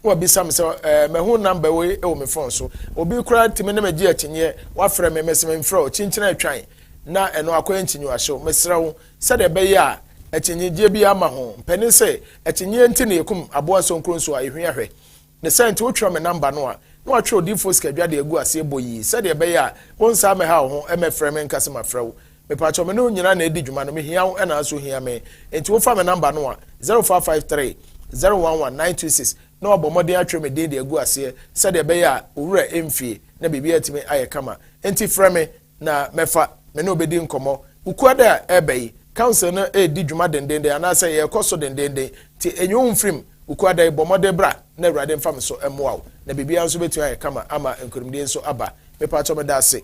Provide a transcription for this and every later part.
Na wabisa me sɛ, ɛɛ, mahu number wei wɔ me phone so. Obi koraa tumi ne me gye akyinnyeɛ, wafrɛ me, mese memfrɛ wo, kyinkyin atwan, na ɛno akɔyɛ nkyinyiwahyew. Mesrɛ wo, sɛdeɛ ɛbɛyɛ a akyinnyegyeɛ biara mma ho, mpanin se, akyinnyeɛ nti na yɛkum aboa nsonkron so a ɛhwia hwɛ. Ne saa nti, wotwerɛ me number no a, na watwerɛ Odiyifoɔ Sikadwa de agu aseɛ bɔ yii, sɛdeɛ ɛbɛyɛ a wonsan mmɛha wo ho mmɛfrɛ me nka sɛ mafrɛ wo. Mepakyɛw, me ne wo nyinaa na ɛredi dwuma no, mehia wo ɛna nso wohia me. Enti wofa me number no a, 0553 011 926, na wabɔ mmɔden atwerɛ me din de agu aseɛ sɛdeɛ ɛbɛyɛ a wo werɛ remfie na biribiara atumi ayɛ kama. Enti frɛ me na mɛfa, me ne wo bɛdi nkɔmmɔ. Wukuada a ɛreba yi, Council no redi dwuma dendeenden anaasɛ yɛrekɔ so dendeenden, nti enyi wo mfirim. Wukuada yi, bɔ mmɔden bra na Awurade mfa me so mmoa wo, na biribiara nso bɛtumi ayɛ kama ama nkonimdie nso aba. Mepakyɛw meda ase.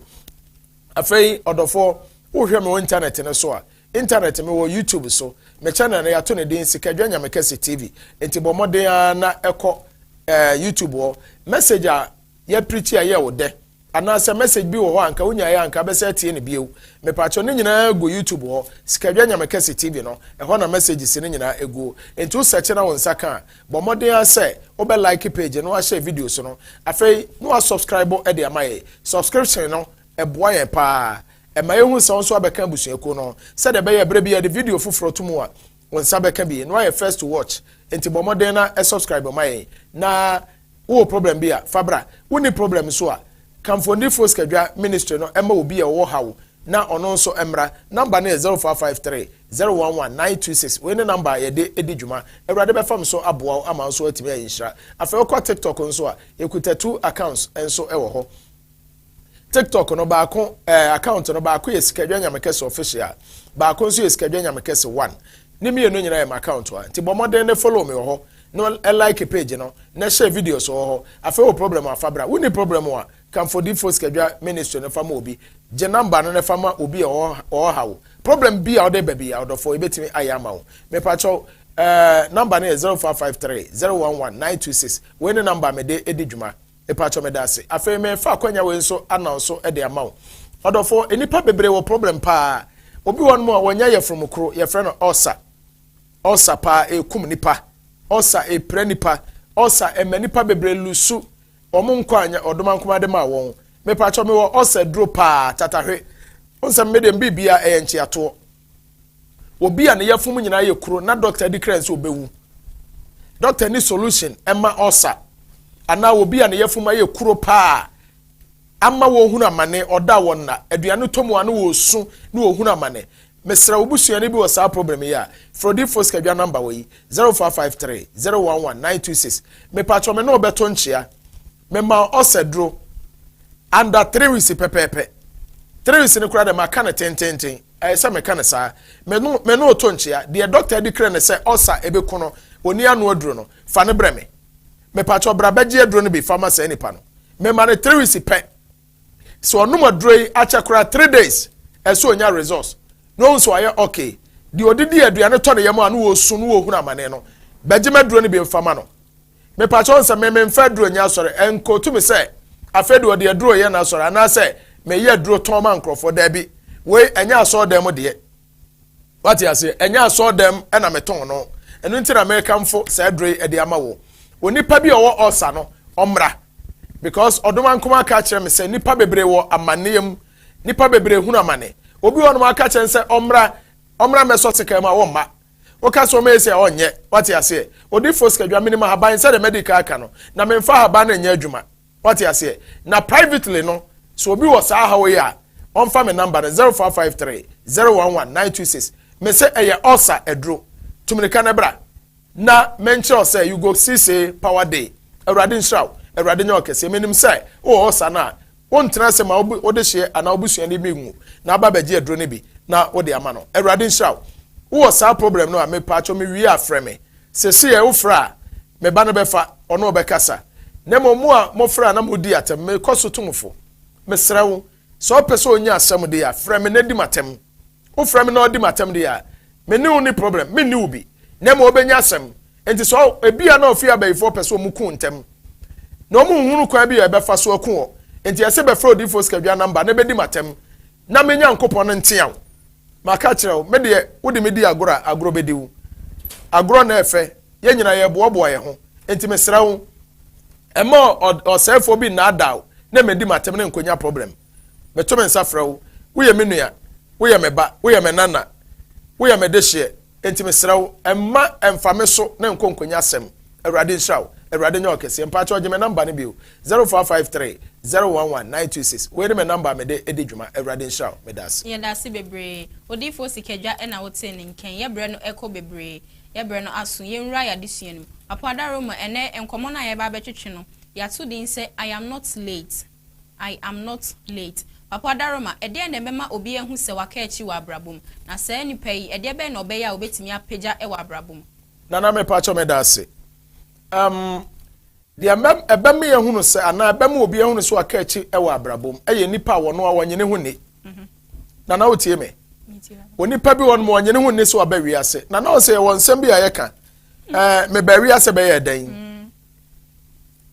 Afei, ɔdɔfoɔ, wohwɛ me wɔ intanɛt no so a, intanɛt, mewɔ YouTube so. Me channel no, yɛato ne din Sikadwa Nyamekɛse TV. Enti bɔ mmɔden ara na kɔ eh, YouTube hɔ. Message a yɛaprikyi a ɛyɛ wo dɛ, anaasɛ message bi wɔ hɔ a anka wonyaeɛ a anka bɛsɛ atie no bio. Mepakyɛw, ne nyinaa gu YouTube hɔ, Sikadwa Nyamekɛse TV no, ɛhɔ na messages no nyinaa gu. Enti wo search na wo nsa ka a, bɔ mmɔden ara sɛ wobɛ like page no, wahyɛ videos no, afei na wasubscribe de ama yɛn. Subscription no, ɛboa yɛn paa. Ɛma yehu sɛ wo nso abɛka abusuakuo no ho, sɛdeɛ ɛbɛyɛ a berɛ bi yɛde video foforɔ to mu a, wo nsa bɛka bi na woayɛ first to watch. Enti bɔ mmɔden na subscribe ma yɛn. Na wowɔ problem bi a, fa bra. Wonni problem nso a, kamfo Onifoɔ Sikadwa Ministry no ma obi a ɔwɔ haw na ɔno nso mmra. Number no yɛ 0553 011 926. Wei ne number a yɛde di dwuma. Awurade bɛfa me so aboa wo ama wo nso woatumi ayɛ nhyira. Afei wokɔ TikTok nso a, yɛkuta two accounts nso wɔ hɔ. TikTok no baako eh, account no baako yɛ Sikadwa Nyamekɛse official, baako nso yɛ Sikadwa Nyamekɛse one. Ne mmienu nyinaa yɛ m'account a. Nti bɔ mmɔden ne follow me wɔ hɔ na like page no na share videos wɔ hɔ. Afei wɔ problem a fa bra. Wonni problem a, kamfo Difo Sikadwa Ministry no fa ma obi. Gye number no na fa ma obi a ɔwɔ ha wo. Problem bi a ɔde ba bi a ɔdɔfo ebetumi ayɛ ama wo. Mepakyɛw eh, number no yɛ 0553 011 926. Wei ne number a mede di dwuma. Mepakyɛw meda ase. Afei mefa akwanya wei nso announce de ama wo. Ɔdɔfo, nnipa bebree wɔ problem paa. Obi wɔ nom a wɔnya yɛfrom koro, yɛfrɛ no ulcer. Ulcer paa ɛkum nipa. Ulcer ɛpira nipa. Ulcer ɛma nipa bebree lusu wɔn nkwa a ɔdomankoma de maa wɔn. Mepakyɛw mewɔ ulcer duro paa, tatahwe. Nsɛm me deɛ mbibia ɛyɛ nkyeatoɔ. Obi a ne yafunu mu nyinaa yɛ kuro na dɔkta di kra sɛ ɔbɛwu. Dɔkta ni solution ɛma ɔsa. Anaa obi a ne yafunu mu ayɛ kuro paa ama wɔhunu amane, ɔda wɔn nna, aduane tɔ mu a na wɔsu na wɔhunu amane. Mesrɛ wo busuani bi wɔ saa problem yi a, frɛ Odiyifoɔ Sikadwa number wɔ yi, 0553 011 926. Mepakyɛw me ne wo bɛto nkyea. Mema ɔsa duro under 3 weeks pɛpɛɛpɛ. 3 weeks no koraa dɛ maka no tententen. Ɛyɛ sɛ meka no saa. Me no, me no reto nkyea. Deɛ dɔkta adi krɛ no sɛ ɔsa ɛbɛku no, ɔnni ano aduro no, fa no brɛ me. Mepakyɛw bra bɛgye aduro no bi fa ma saa nipa no. Mema no 3 weeks pɛ. Sɛ ɔnom aduro yi akyɛ koraa 3 days, ɛsɛ ɔnya results. Na ɔhu sɛ ɔyɛ okay. Deɛ ɔdidi aduane tɔ ne yam a na wɔsu na wɔhunu amane no, bɛgye m'aduro no bi mfa ma no. Mepakyɛw nsɛ me memfa aduro nyɛ asɔre. Ɛnkɔtu me sɛ afei deɛ ɔde aduro yɛ n'asɔre anaasɛ meyɛ aduro tɔn ma nkurɔfoɔ. Daabi, wei ɛnyɛ asɔredan mu deɛ. Wate aseɛ? Ɛnyɛ asɔredan ɛna metɔn no. Ɛno nti na mekamfo saa aduro yi ɛde ama wo. Onipa bi a ɔwɔ ɔsa no, ɔmmra. Because ɔdoma nkoma aka kyerɛ me sɛ nipa bebree wɔ amanneɛ mu. Nipa bebree hunu amane. Obi wɔ nom aka kyerɛ sɛ ɔmmra, ɔmmra mmɛsɔ sekan mu a wɔmma. Woka sɛ ɔmɛyɛ sɛ ɔnyɛ. Wate aseɛ? Odifo Sikadwa menim ahaban sɛdeɛ medical aka no. Na memfa ahaban no nyɛ adwuma. Wate aseɛ? Na privately no, sɛ obi wɔ saa haw yi a, ɔmfa me number no 0553 011 926. Me sɛ ɛyɛ ulcer aduro. Tumirika no bra. Na menkyerɛw sɛ you go see say power day. Awurade nhyira wo. Awurade nyɛ ɔkɛseɛ. Menim sɛ wowɔ ulcer no a, wontena ase ma wode hyeɛ anaa wobusuani bi nwu na aba bɛgye aduro no bi na wode ama no. Awurade nhyira wo. Wowɔ saa problem no a, mepaakyɛw mewie a frɛ me. Sɛsi ɛ wofrɛ a, me ba no bɛfa, ɔno ɔbɛkasa. Na mmom mo a mofrɛ a na modi atɛm, mekɔ so tu mo fo. Mesrɛ wo, sɛ wopɛ sɛ onya asɛm de a, frɛ me na di m'atɛm. Wofrɛ me na ɔdi m'atɛm de a, me ne wo ni problem, menni wo bi. Na mmom wobɛnya asɛm. Nti sɛ ebia na ofie abayifoɔ pɛ sɛ ɔmo ku ntɛm. Na ɔmo nhunu kwan bi a ɛbɛfa so aku wɔ. Nti ɛsɛ bɛfrɛ Odiyifoɔ Sikadwa number na ɛbɛdi m'atɛm. Na me Nyankopɔn no ntea wo. Maka kyerɛ wo, me deɛ wode me di agorɔ a, agorɔ bɛdi wo. Agorɔ na ɛfɛ, yɛn nyinaa yɛboaboa yɛn ho. Nti mesrɛ wo, Ɛma ɔsɛefoɔ bi nnaadaa wo na medi m'atɛm ne nkonya problem. Meto me nsa frɛ wo. Woyɛ me nua, woyɛ me ba, woyɛ me nana, woyɛ me dehyeɛ. Enti mesrɛ wo, mma ɛmfa me so na nkɔ nkonya asɛm. Awurade nhyira wo. Awurade nyɛ ɔkɛseɛ. Mpakyɛ ɔgye me number no bio. 0553 011 926. Wei ne me number a mede di dwuma. Awurade nhyira wo. Meda ase. Yɛda ase bebree. Odiyifoɔ Sikadwa na wotee ne nkɛn. Yɛ berɛ no ɛkɔ bebree. Yɛ berɛ no aso. Yɛnwura yɛn adesua no mu. Papa Adaroma, ɛnnɛ nkɔmmɔ no a yɛreba abɛtwetwe no, yɛato din sɛ I am not late. I am not late. Papa Adaroma, ɛdeɛn na ɛbɛma obi ahu sɛ waka akyi wɔ abrabɔ mu? Na saa nipa yi, ɛdeɛ bɛn na ɔbɛyɛ a ɔbɛtumi apagya wɔ abrabɔ mu? Nana mepakyɛw meda ase. Um, deɛ ɛbɛma yɛahunu sɛ anaa ɛbɛma obi ahunu sɛ waka akyi wɔ abrabɔ mu ɛyɛ nipa a wɔno a wɔnye ne ho nni. Nana wotie me? Onipa bi wɔ no ma wɔnye ne ho nni sɛ waba wiase. Nana ɔsɛ yɛwɔ nsɛm bi a yɛka. Ɛɛ meba wiase bɛyɛ dɛn?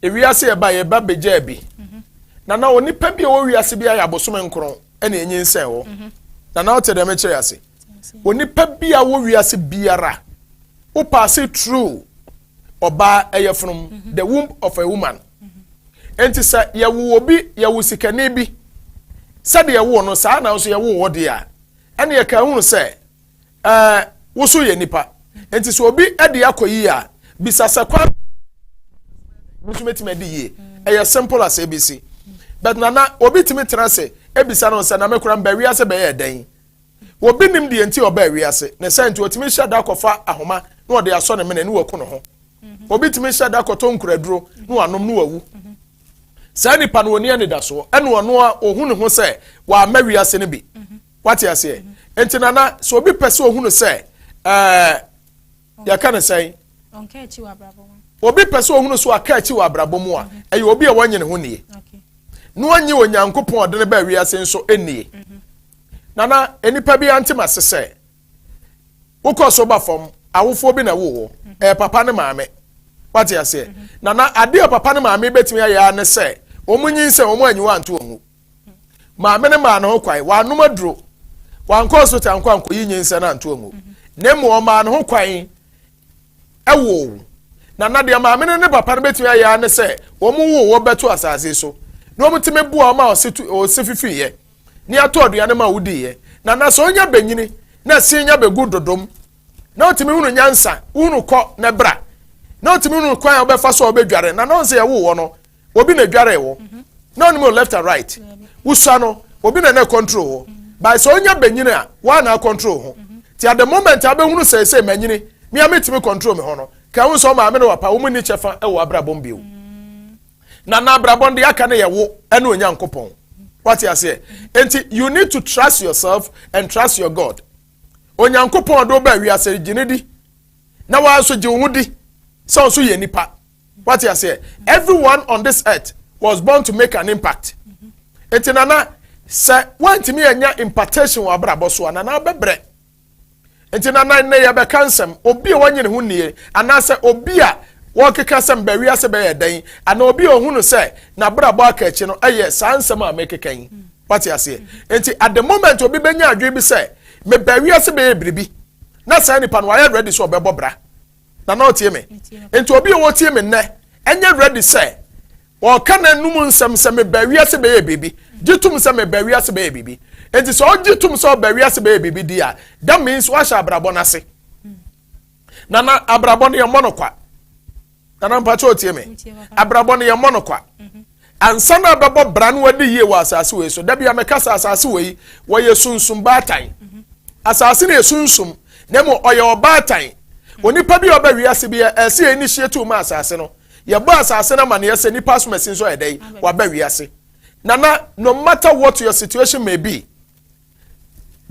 Ewiase yɛba yɛba begyaa bi. Nana onipa bi a ɔwɔ wiase bi ayɛ abosome nkron ɛna enyinsɛn wɔ. Nana ɔte dɛm kyerɛ ase. Onipa bi a wɔ wiase biara wo pass through ɔbaa ɛyɛ funum, the womb of a woman. Nti sɛ yɛwo obi, yɛwo sikani bi sɛdeɛ yɛwo no saa na nso yɛwo wɔ deɛ a, ɛne yɛka hunu sɛ woso yɛ nipa. Nti sɛ obi ɛde akɔ yie a, bisa sɛ kwan nso mɛtumi adi yie. Ɛyɛ simple as ABC. But nana, obi tumi tena se ebisa no sɛ, na mekora mba wiase bɛyɛ ɛdɛn? Obi nim deɛ nti ɔbaa wiase ne sɛ nti otumi hyɛ da kɔfa ahoma na ɔde asɔ ne mene ne waku ne ho. Obi tumi hyɛ da kɔtɔ nkuraduro na wanom na wawu. Saa nipa no oni anidasoɔ, ɛna ɔno a ohun ne ho sɛ wama wiase no bi. Wate aseɛ? Nti nana, sɛ obi pɛ sɛ ohun sɛ yɛka ne sɛn, obi pɛ sɛ ohun so aka akyi wɔ abrabɔ mu a, ɛyɛ obi a wɔnye ne ho nie na wɔnye Onyankopɔn ɔde ne ba wiase nso nie. Nana, nipa bi ante ma se sɛ wokɔ so ba fam, awofoɔ bi na ɛwɔ hɔ, ɛyɛ papa ne maame. Wate aseɛ? Nana, adeɛ a papa ne maame bɛtumi ayɛ ne sɛ wɔn nyinsɛn wɔn anyiwa anto wɔn ho. Maame ne maa ne ho kwan, wɔanom aduro, wankɔ hospital ankɔ ankɔyi nyinsɛn anto wɔn ho, na emu ɔmaa ne ho kwan ɛwɔ. Na deɛ maame no ne papa no bɛtumi ayɛ ne sɛ wɔn wo wɔ bɛto asase so na wɔn tumi boa wɔn a ɔse tu ɔse fifi yɛ ne ato aduane ma wodi yɛ. Na sɛ ɔnya bɛnyini na ɛsen nya bɛgu dodom na ɔtumi hunu nyansa, hunu kɔ na bra, na ɔtumi hunu kwan a ɔbɛfa so a ɔbɛdware. Na ɔnsɛ yɛwo wɔ no, obi na dware wɔ na ɔnim left and right. Wusua no, obi na na control wɔ by sɛ ɔnya bɛnyini a wɔn na control ho. Ti at the moment a bɛhunu sɛ manyini mea metumi control me ho no, ka ho sɛ ɔmaame ne wapa wɔn ni kyɛfa wɔ abrabɔ bio. Na abrabɔ no deɛ aka no yɛ wo ɛne Onyankopɔn. Wate aseɛ? Nti you need to trust yourself and trust your God. Onyankopɔn ɔde ɔba wiase, gye ne di na wɔn nso gye wɔn di sɛ ɔnso yɛ nipa. Wate aseɛ? Everyone on this earth was born to make an impact. Nti nana, sɛ wɔntumi anya impartation wɔ abrabɔ so a, nana, bɛbrɛ. Nti nana, nnɛ yɛbɛka nsɛm obi a wɔnyɛ ne ho nie anaasɛ obi a wɔkeka sɛ mbɛ wiase bɛyɛ dɛn anaa obi a ohunu sɛ n'abrabɔ aka akyi no, ɛyɛ saa nsɛm a mekeka yi. Wate aseɛ? Nti at the moment obi bɛnya adwene bi sɛ mebɛ wiase bɛyɛ biribi, na saa nipa no wayɛ ready sɛ ɔbɛbɔ bra. Na ɔtie me. Nti obi a wɔtie me nnɛ ɛnyɛ ready sɛ ɔka n'anum nsɛm sɛ mebɛ wiase bɛyɛ biribi, gye tum sɛ mebɛ wiase bɛyɛ biribi. Nti sɛ ɔgye tum sɛ ɔbɛ wiase bɛyɛ biribi di a, that means wahyɛ abrabɔ n'ase. Nana, abrabɔ no yɛ mmɔ no kwa. Nana, mpakyɛ otie me, abrabɔ no yɛ mmɔ no kwa. Ansa na bɛbɔ bra no wadi yie wɔ asase wei so, dabi a mɛka sɛ asase wei wɔyɛ sunsum baatan. Asase no yɛ sunsum na mmom ɔyɛ ɔbaatan. Onipa bi a ɔbɛ wiase bi ɛsɛ yɛ initiate ma asase no, yɛbɔ asase no ama no yɛ sɛ nipa asomasi nso yɛ dɛ waba wiase. Nana, no matter what your situation may be,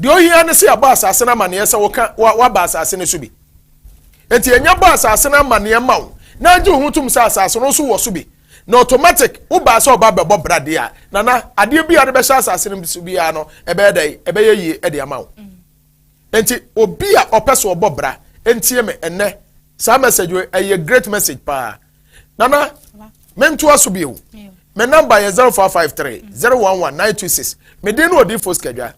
deɛ ohia ne sɛ yɛbɔ asase no amaneɛ sɛ woka waba asase no so bi. Nti ɛnya bɔ asase no amaneɛ ma wo na agye wo ho tom sɛ asase no nso wɔ so bi, na automatic wobaa sɛ ɔba bɛbɔ bra deɛ a, nana, adeɛ bi a de bɛhyɛ asase no so biara no ɛbɛyɛ dɛ ɛbɛyɛ yie ɛde ama wo. Nti obi a ɔpɛ sɛ ɔbɔ bra ntie me ɛnɛ. Saa message wei ɛyɛ great message paa. Nana, mentoa so bio. Me number yɛ 0553 011 926. Me din no Odiifo Sikadwa.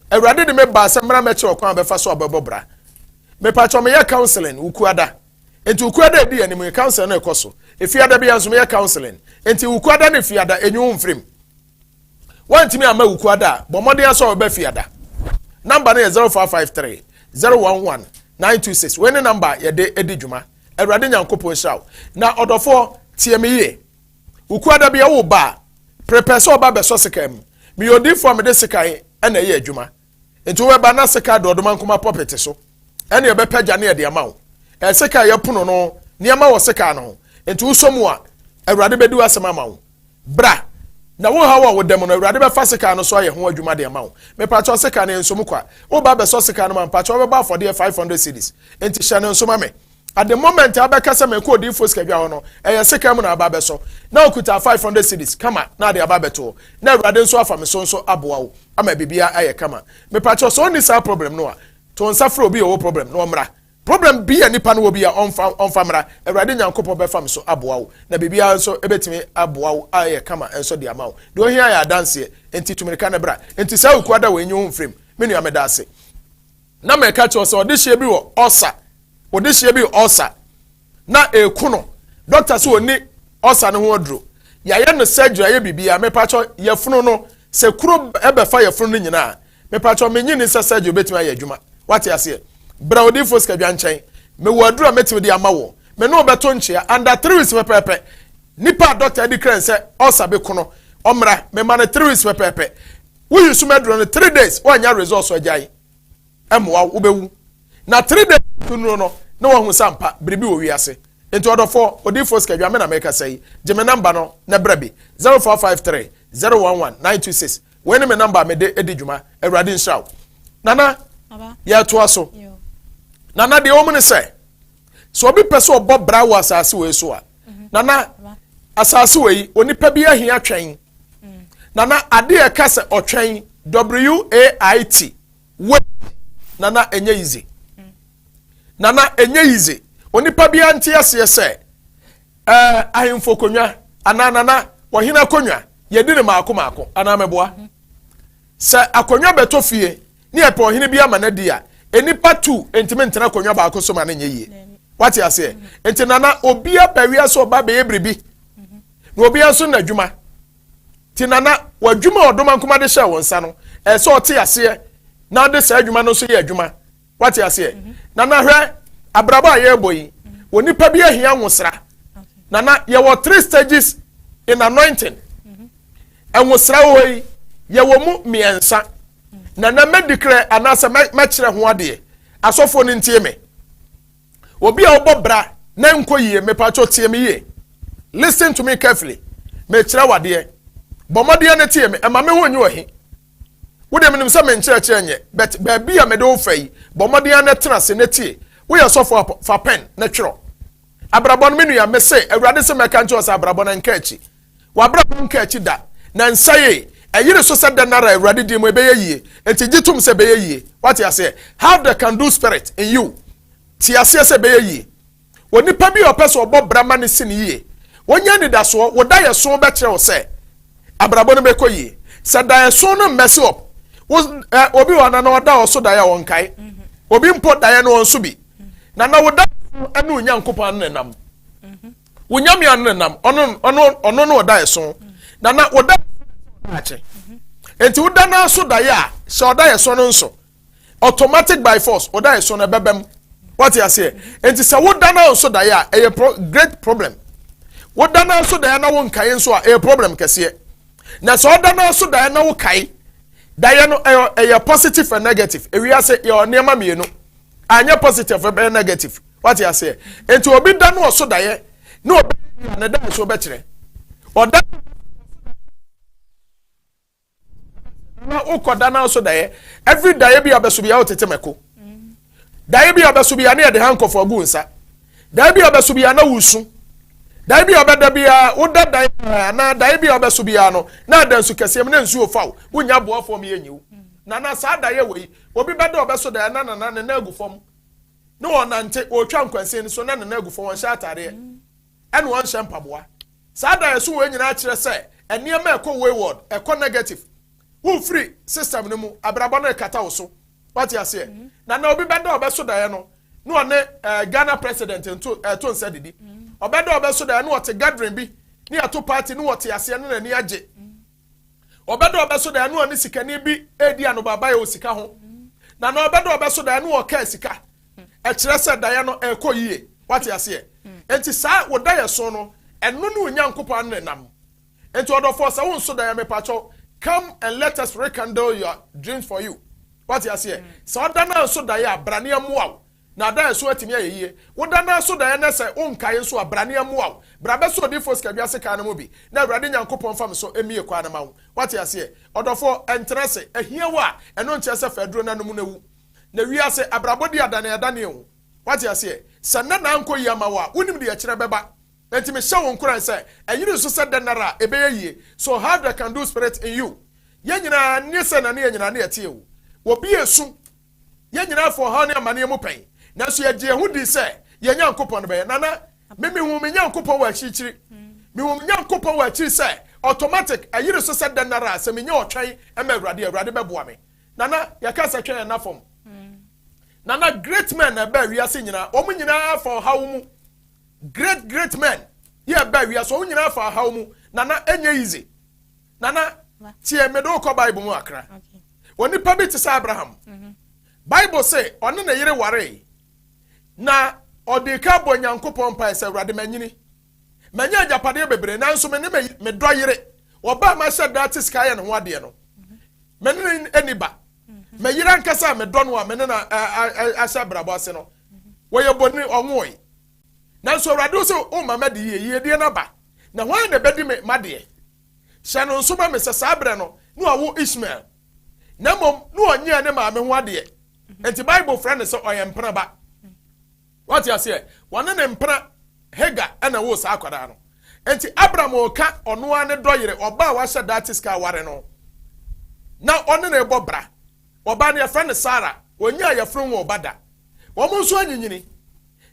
Awurade de me baa sɛ mmara mɛkyerɛ ɔkwan a bɛfa so a bɛbɔ bra. Mepatwɔ, meyɛ counseling Wukuada. Nti Wukuada edi anim yi, counseling no ɛkɔ so. Efiada bi nso meyɛ counseling. Nti Wukuada ne Fiada enyi wo mfirim. Wɔntumi ama Wukuada a, bɔ mmɔden asɔ ɔbɛ Fiada. Number no yɛ 0553 011 926. Wei ne number yɛde edi dwuma. Awurade Nyankopɔn nhyira wo. Na ɔdɔfoɔ, tie me yie. Wukuada bi ɛwo ba a, prepare sɛ ɔba bɛsɔ sika mu. Meyɛ odiifoɔ a mede sika ɛna ɛyɛ adwuma. Nti wobɛba na sika de ɔdoma nkoma pulpit so ɛne ɛbɛpɛ gya ne ɛde ama wo. Ɛsika yɛ pono no, nneɛma wɔ sika no ho. Nti wosɔ mu a, Awurade bɛdi w'asɛm ama wo. Bra na wo haw a woda mu no, Awurade bɛfa sika no so ayɛ ho adwuma de ama wo. Mepakyɛw, sika no nso mu kwa. Woba bɛsɔ sika no ma, mpakyɛw, wobɛbɔ afɔdeɛ 500 cedis. Nti hyɛ no nso ma me. At the moment a wobɛka sɛ mekɔ odiifoɔ Sikadwa hɔ no, ɛyɛ sika mu na aba bɛsɔ na okuta 500 cedis kama na ade aba bɛtoɔ, na Awurade nso afa me so nso aboa wo ama biribiara ayɛ kama. Mepakyɛw, sɛ ɔnni saa problem no a, to nsa frɛ obi a ɔwɔ problem na ɔmmra. Problem bi a nipa no wɔ bi a, ɔmfa mmra. Awurade Nyankopɔn bɛfa me so aboa wo na biribiara nso ɛbɛtumi aboa wo ayɛ kama nso de ama wo. Deɛ ohia yɛ adanseɛ. Nti tumirika ne bra. Nti saa Wukuada wɔ enyi ho mfirim. Me nua, meda ase. Na mɛka kyerɛ sɛ ɔde hyia bi wɔ ɔsa, ɔde hyia bi wɔ ɔsa na eku no. Doctor sɛ ɔni ɔsa no ho aduro, yɛayɛ no surgery, ayɛ biribiara. Mepakyɛ, yɛfunu no sɛ kuro ɛbɛfa yɛfunu no nyinaa. Mepakyɛ, menyi ne sɛ surgery obɛtumi ayɛ adwuma. Wate aseɛ? Bra odiifo Sikadwa nkyɛn. Mewɔ aduro a mɛtumi de ama wɔ me ne wobɛto nkyea. Under 3 weeks pɛpɛɛpɛ, nipa a doctor di kran sɛ ɔsa bɛku no, ɔmmra, mema no 3 weeks pɛpɛɛpɛ. Woyi sum aduro no 3 days, woanya results, agyae. Ɛmmoa wo, wobɛwu. Na 3 days nuro no na wahu sɛ ampa biribi wɔ wiase. Nti ɔdɔfoɔ, odiifo Sikadwa me na mekasa yi. Gye me number no na brɛ bi: 0453 011 926. Wei ne me number a mede edi dwuma. Awurade nhyira wo. Nana, yɛtoa so. Nana, deɛ wɔn ne sɛ obi pɛ sɛ ɔbɔ bra wɔ asase wei so a, nana, asase wei onipa bi ahia twɛn. Nana, adeɛ ɛka sɛ ɔtwɛn, wait, wait. Nana, ɛnyɛ easy. Nana, ɛnyɛ easy. Onipa bi ante aseɛ sɛ ahemfo konwa anaa nana ɔhene akonnwa, yɛdi ne maako maako anaa mɛboa sɛ akonnwa bɛtɔ fie ne yɛpɛ ɔhene bi ama no di a, nipa tu ntumi ntena akonnwa baako so ma ne nyɛ yie. Wate aseɛ? Nti nana, obi aba wiase, ɔba bɛyɛ biribi na obi nso na adwuma. Ti nana, w'adwuma a ɔdoma nkoma de hyɛ wɔn nsa no, ɛsɛ ɔte aseɛ na ɔde saa adwuma no nso yɛ adwuma. Wate aseɛ? Nana, hwɛ abrabɔ a yɛrebɔ yi, wɔ nipa bi ahia nwosra. Nana, yɛwɔ three stages in anointing. Nwosra wɔ yi, yɛwɔ mu mmiɛnsa. Nana, mɛdikrɛ anaasɛ mɛkyerɛ ho adeɛ. Asɔfoɔ no ntie me. Obi a ɔbɔ bra na nkɔ yie, mepatwɔ, tie me yie. Listen to me carefully. Mekyerɛ wadeɛ, bɔ mmɔden no tie me. Ɛma me ho nyi wɔ he. Wode menim sɛ menkyerɛkyerɛ nyɛ, but baabi a mede wo fa yi, bɔ mmɔden no tena ase na tie. Woyɛ sɔfo a, fa pen na twerɛ. Abrabɔ no, me nua, me se Awurade sɛ mɛka nkyerɛ sɛ abrabɔ no nka akyi. Wabrabɔ nka akyi da na nsa yi ɛyere so sɛ dɛn nara Awurade din mu ɛbɛyɛ yie. Nti gye tom sɛ ɛbɛyɛ yie. Wate aseɛ? Have the can do spirit in you. Te aseɛ sɛ ɛbɛyɛ yie. Onipa bi a ɔpɛ sɛ ɔbɔ bra ma ne si ne yie, wɔnyɛ anidasoɔ. Wo da yɛ so bɛkyerɛ wo sɛ abrabɔ no bɛkɔ yie. Sɛ da yɛ so no mmɛsi up wo ɛ, obi wɔ nana ɔda ɔso da yɛ ɔnkae. Obi mpo daeɛ no ɔnso bi. Nana, wo da ɛne Onyankopɔn ano nenam, wo Nyame ano nenam. Ɔno no ɔda yɛ so. Nana, wo da akye nti wo da naa so daeɛ a, sɛ ɔda yɛ so no nso, automatic by force ɔda yɛ so no ɛbɛbɛm. Wate aseɛ? Nti sɛ woda naa nso daeɛ a, ɛyɛ great problem. Woda naa so daeɛ na wo nkae nso a, ɛyɛ problem kɛseɛ. Na sɛ ɔda naa so daeɛ na wo kae daeɛ no, ɛyɛ positive and negative. Ewiase yɛ nneɛma mmienu, anyɛ positive, ɛbɛyɛ negative. Wate aseɛ? Nti obi da no ɔso daeɛ na obi ne daeɛ so bɛkyerɛ ɔda na wokɔ da na so daeɛ. Every daeɛ bi a bɛso bi a, wotete mɛko daeɛ bi a bɛso bi a, ne yɛde handcuff agu nsa. Daeɛ bi a bɛso bi a, na wusu. Daeɛ bi a ɔbɛda bi a, woda daeɛ anaa daeɛ bi a ɔbɛso bi a no, na ada nsu kɛseɛ mu na nsuo fa wo, wonya aboafoɔ mi yɛ nyiw. Nana, saa daeɛ wɔ yi, obi bɛda ɔbɛso daeɛ na nana ne nan agu fam ne wɔnante, wɔretwa nkwansin so na ne nan agu fam, wɔnhyɛ ataadeɛ ɛna wɔnhyɛ mpaboa. Saa daeɛ so wɔ nyinaa kyerɛ sɛ nneɛma ɛkɔ wayward, ɛkɔ negative, wofiri system no mu, abrabɔ no ɛkata wo so. Wate aseɛ? Na obi bɛda ɔbɛso daeɛ no. na ɔne Ghana president nto ɛto nsa didi. Ɔbɛda ɔbɛso daeɛ na ɔte gathering bi ne yɛto party ne wɔte aseɛ ne n'ani agye. Ɔbɛda ɔbɛso daeɛ na ɔne sikani bi edi anobaaba yɛ wɔ sika ho. Na ɔbɛda ɔbɛso daeɛ na ɔkaa sika, ɛkyerɛ sɛ daeɛ no ɛkɔ yie. Wate aseɛ? Nti saa wɔ daeɛ so no, ɛno ne Onyankopɔn ne nam. Nti ɔdɔfoɔ, sɛ wonso daeɛ, mepakyɛw, come and let us rekindle your dreams for you. Wate aseɛ? Sɛ ɔda no nso daeɛ a, brane mmoa wo na daeɛ so atumi ayɛ yie. Woda no nso daeɛ no sɛ wonkae nso a, brane mmoa wo. Bra bɛsɛ odiifoɔ Sikadwa kaa no mu bi na Awurade Nyankopɔn fam so emie kwan no ma wo. Wate aseɛ? Ɔdɔfoɔ, ɛntena se ahia wo a, ɛno nkyerɛ sɛ fɛduro no anom no awu. Na wiase abrabɔ di adane adane o. Wate aseɛ? Sɛ nna na ankɔ yie ama wo a, wonim deɛ ɛkyerɛ bɛba. Nti mehyɛ wo nkoran sɛ ɛyere nso sɛ dɛn nara a ɛbɛyɛ yie. So have the can do spirit in you. Yɛn nyinaa ne sɛ na ne yɛn nyinaa ne yɛte o, obi esu. Yɛn nyinaa fɔ ɔhaw ne amanneɛ mu pɛn, nanso yɛgye yɛn ho di sɛ yɛn Nyankopɔn no bɛyɛ. Nana, me hu me Nyankopɔn wɔ akyirikyiri. Me hu me Nyankopɔn wɔ akyiri sɛ automatic, ɛyere so sɛ dɛn nara a, sɛ menya ɔtwɛn ɛma Awurade, Awurade bɛboa me. Nana, yɛka sɛ twɛn yɛn na fam. Nana, great men na ɛbɛɛ wiase nyinaa, wɔn nyinaa fa ɔhaw mu. Great great men yɛ ɛbɛɛ wiase, wɔn nyinaa fa ɔhaw mu. Nana, ɛnyɛ easy. Nana, tie, mede wokɔ Bible mu akra. Onipa bi te sɛ Abraham. Bible sɛ ɔne ne yere waree na ɔde ka bɔ Nyankopɔn mpae sɛ, "Awurade, manyini, manya agyapadeɛ bebree, nanso me ne me dɔ yere, ɔbaa ma hyɛ da te sika yɛ ne ho adeɛ no, me ne ne ani ba. Me yere ankasa a medɔ no a me ne na ahyɛ abrabɔ ase no, wɔyɛ bɔne, ɔnwoe. Nanso Awurade sɛ woma ma de yie yiedie no aba na hwan na ɛbɛdi me madeɛ?" Hyɛ no nso ma me sɛ saa berɛ no ne wawo Ismael, na mmom ne ɔnyɛɛ ne maame ho adeɛ. Nti Bible frɛ no sɛ ɔyɛ mpena ba. Wate aseɛ? Wɔne ne mpena Hagar ɛna wo saa akwadaa no. Nti Abraham ɔka ɔno ara ne dɔ yere, ɔbaa a wahyɛ da te sika aware no na ɔne ne bɔ bra. Ɔbaa no yɛfrɛ no Sara. Onye a yɛfrɛ wɔn ɔba da, wɔn nso anyinyini.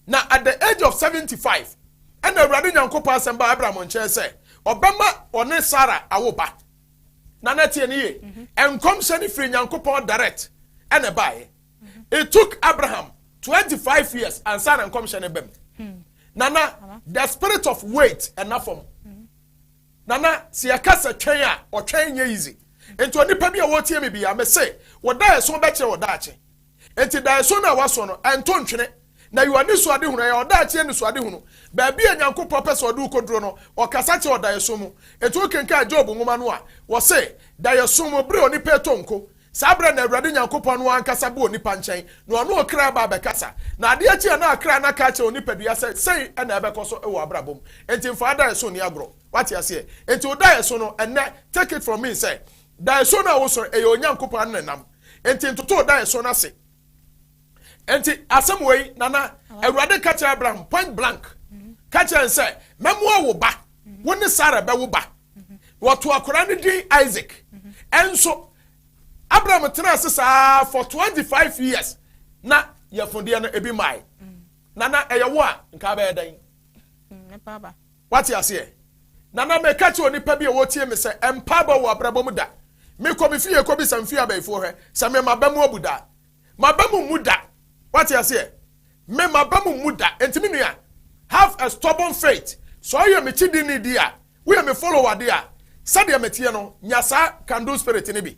Na at the age of 75 ɛna Awurade Nyankopɔn asɛm ba Abraham nkyɛn sɛ ɔbɛma ɔne Sara awo ba. Na na tie ne yie, nkɔmhyɛ no firi Nyankopɔn direct ɛna ɛbaeɛ. It took Abraham 25 years ansa na nkɔmhyɛ no bɛm. Nana, the spirit of wait ɛna fam. Nana, sɛ yɛka sɛ twɛn a, ɔtwɛn nyɛ easy. Nti onipa bi a wɔtie mi bia, mɛ se wɔda ɛso bɛkyerɛ wɔda akye. Nti da ɛso no a waso no, ɛnto ntwene na yɛ ani so ade hunu. Ɛyɛ ɔda akye ani so ade hunu. Baabi a Nyankopɔn pɛ sɛ ɔde wokɔduro no, ɔkasa kyerɛ ɔda ɛso mu. Nti wokenkan Job nwoma no a, wɔse da ɛso mu bere onipa ɛtɔ nko, saa berɛ na Awurade Nyankopɔn no ankasa bɔ onipa nkyɛn na ɔno ɔkra ba abɛkasa. Na adeɛ akyi a, na akra na ka kyerɛ onipadua sɛ sei ɛna ɛbɛkɔ so wɔ abrabɔ mu. Nti mfa da ɛso ni agorɔ. Wate aseɛ? Nti wo da ɛso no ɛnɛ, take it from me sɛ da ɛso no a wosɔ, ɛyɛ Onyankopɔn ano nenam. Nti ntoto da ɛso no ase. Nti asɛm wei, Nana, Awurade ka kyerɛ Abraham point blank, ka kyerɛ n sɛ mɛmoa wo ba, wo ne Sara bɛwo ba. Wɔto akwaraa no din Isaac. Ɛnso Abraham tena ase saa for 25 years na yɛfodeɛ no ebi mae. Nana, ɛyɛ wo a, nka bɛyɛ dɛn? Wate aseɛ? Nana, meka kyerɛ onipa bi a wɔtie me sɛ ɛmpa bɔ wɔ abrabɔ mu da. Mekɔ me fie kɔ bisa mfie abayifoɔ hwɛ sɛ me ma ba mu abu da, ma ba mu mu da. Wate aseɛ? Me ma ba mu mu da. Nti me nua, have a stubborn faith. Sɛ ɔyɛ me kyidi ne di a, woyɛ me follower de a, sɛdeɛ meteɛ no, nya saa can do spirit ne bi.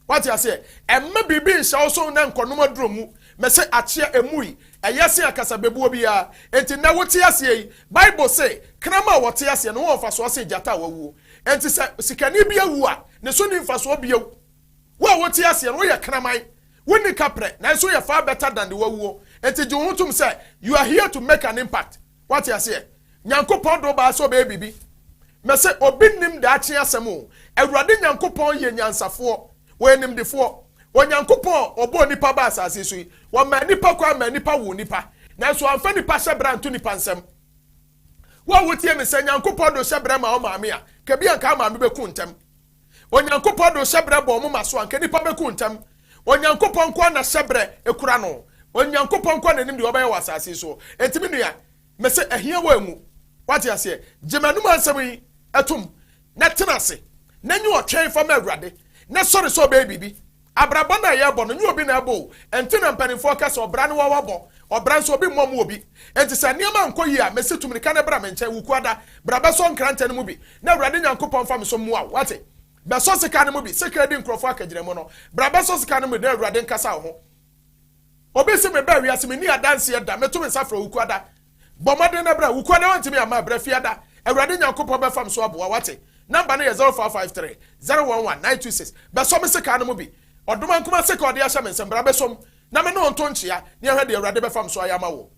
Wate aseɛ? Ɛmma biribi nhyɛ wo so na nkɔnom aduro mu. Mɛsɛ akyea emu yi ɛyɛ se akasa bebuo biara. Nti na wote aseɛ yi, Bible se krama a wɔte aseɛ no wɔn mfasoɔ se gyata a wawuo. Nti sɛ sikani bi awu a, ne so ni mfasoɔ bio. Wo a wote aseɛ no, woyɛ kraman, wonni kaprɛ, nanso yɛ far better than de wawuo. Nti gye wo ho tom sɛ you are here to make an impact. Wate aseɛ? Nyankopɔn do baa sɛ ɔbɛyɛ biribi. Mɛsɛ obi nim daakye asɛm o. Awurade Nyankopɔn yɛ nyansafoɔ, wɔyɛ nimdefoɔ. Onyankopɔn ɔbɔɔ nipa ba asase so yi, wɔma nipa kɔ ama nipa wo nipa, nanso amfa nipa hyɛ bra nto nipa nsɛm. Wo a wotie me, sɛ Nyankopɔn do hyɛ brɛ ma wo maame a, kabi anka maame bɛku ntɛm. Onyankopɔn do hyɛ brɛ bɔ ɔmo ma so anka nipa bɛku ntɛm. Onyankopɔn nko na hyɛ brɛ ekura no. Onyankopɔn nko n'anim deɛ ɔbɛyɛ wɔ asase so. Enti me nua, mɛsɛ ɛhia wɔ emu. Wate aseɛ? Gye m'anum asɛm yi ɛtum na tena ase na nye ɔtwɛn fa ma Awurade na sɔre sɛ ɔbɛyɛ biribi. Abrabɔ no a yɛrebɔ no, nyɛ obi na ɛbɔ o. Ɛnti na mpanimfoɔ ka sɛ ɔbra ne wawabɔ, ɔbra nso obi mmɔ mu obi. Enti sɛ nneɛma nkɔ yie a, mese tu mirika na bra me nkyɛn, Wukuada, bra bɛsɔ nkrantɛ no mu bi, na Awurade Nyankopɔn mfa me so mmoa wo. Woate? Bɛsɔ sika no mu bi, sekan di nkurɔfoɔ akagyinamu no, bra bɛsɔ sika no mu bi na Awurade nkasa wo ho. Obi se mebaa wiase menni adanseɛ da, meto me nsa frɛ wo Wukuada, bɔ mmɔden na bra, Wukuada woantumi amma a, bra Fiada, Awurade Nyankopɔn bɛfa me so aboa, woate? Number no yɛ 0553 011 926, bɛsɔ me sekan no mu bi, Ɔdomankoma sekan a ɔde ahyɛ me nsam, bra bɛsɔ mu na me ne wo nto nkyea na yɛnhwɛ deɛ Awurade bɛfa me so ayɛ ama wo.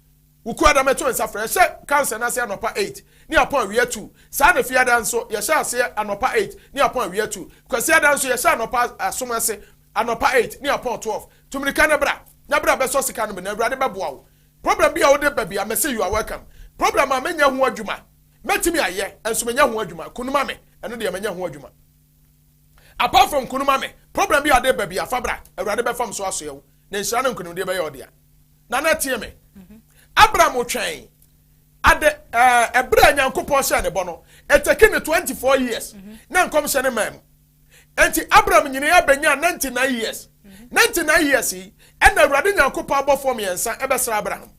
Wukuada mɛto nsa frɛ, yɛhyɛ council no ase anɔpa 8 ne apɔn awia 2, saa na Fiada nso yɛhyɛ aseɛ anɔpa 8 ne apɔn awia 2, Kwasiada nso yɛhyɛ anɔpa asom ase anɔpa 8 ne apɔn 12. Tu mirika na bra, na bra bɛsɔ sika no mu na Awurade bɛboa wo. Problem bi a wode ba bia mese you are welcome. Problem a menyɛ ho adwuma, mɛtumi ayɛ nso menyɛ ho adwuma, kunu ma me, ɛno deɛ menyɛ ho adwuma. Apart from kunu ma me, problem bi a wode ba bia fa bra, Awurade bɛfam so asoɛ wo, na nhyira ne nkonimdie bɛyɛ ɔdea. Nana tie me. Abraham twɛn ade ɛɛ ɛberɛ a Nyankopɔn hyɛɛ ne bɔ no, ɛtɛki ne 24 years na nkɔmhyɛ no maa mu. Enti Abraham nyinii abɛnyaa 99 years. 99 years yi, ɛna Awurade Nyankopɔn abɔfoɔ mmiɛnsa ɛbɛsra Abraham.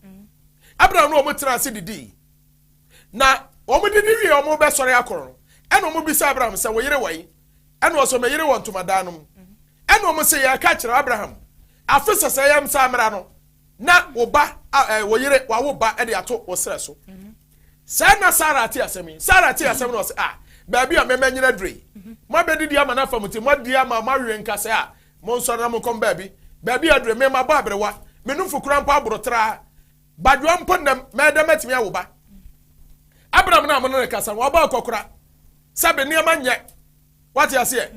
Abraham ne wɔn tena ase didii. Na wɔn didi wie wɔn bɛsɔre akɔ no, ɛna wɔn bisa Abraham sɛ, wo yere wɔ yi? Ɛna ɔsɛ, me yere wɔ ntomadan no mu. Ɛna wɔn sɛ, yɛka kyerɛ Abraham, afe sɛsɛ yɛm saa mmara no, na wo ba, wo yere, wawo ba de ato wo serɛ so. Sɛ na Sarah te asɛm yi, Sarah te asɛm no ɔsɛ, ah, baabi a mɛmɛ nyina dure yi, mo abɛdidi ama no afa mo ti, mo adi ama mo awe nkasɛ a, mo nsɔre na mo nkɔm baabi, baabi a dure, me ma bɔ aberewa, me nufu kura mpo aboro traa, badwoa mpo nnam, mɛyɛ dɛ mɛtumi awo ba. Abraham na mo ne ne kasa no, wabɔ akɔkora, sɛbe nneɛma nyɛ, wate aseɛ,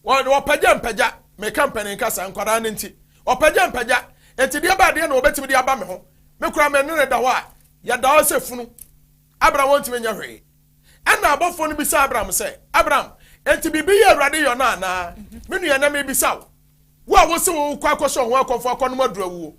wɔpagya mpagya, meka mpanin kasa, nkwadaa no nti, ɔpagya mpagya, nti deɛ ba adeɛ na wɔbɛtumi de aba me ho, me kura me ne ne da hɔ a, yɛda hɔ sɛ funu. Abraham wɔntumi nyɛ hwee. Ɛna abɔfoɔ no bisa Abraham sɛ, Abraham, enti biribi yɛ Awurade yɔ no anaa? Me nua na mebisa wo. Wo a wose wokɔ akɔhyɛ wo ho akɔmfo akɔnom aduru awuo.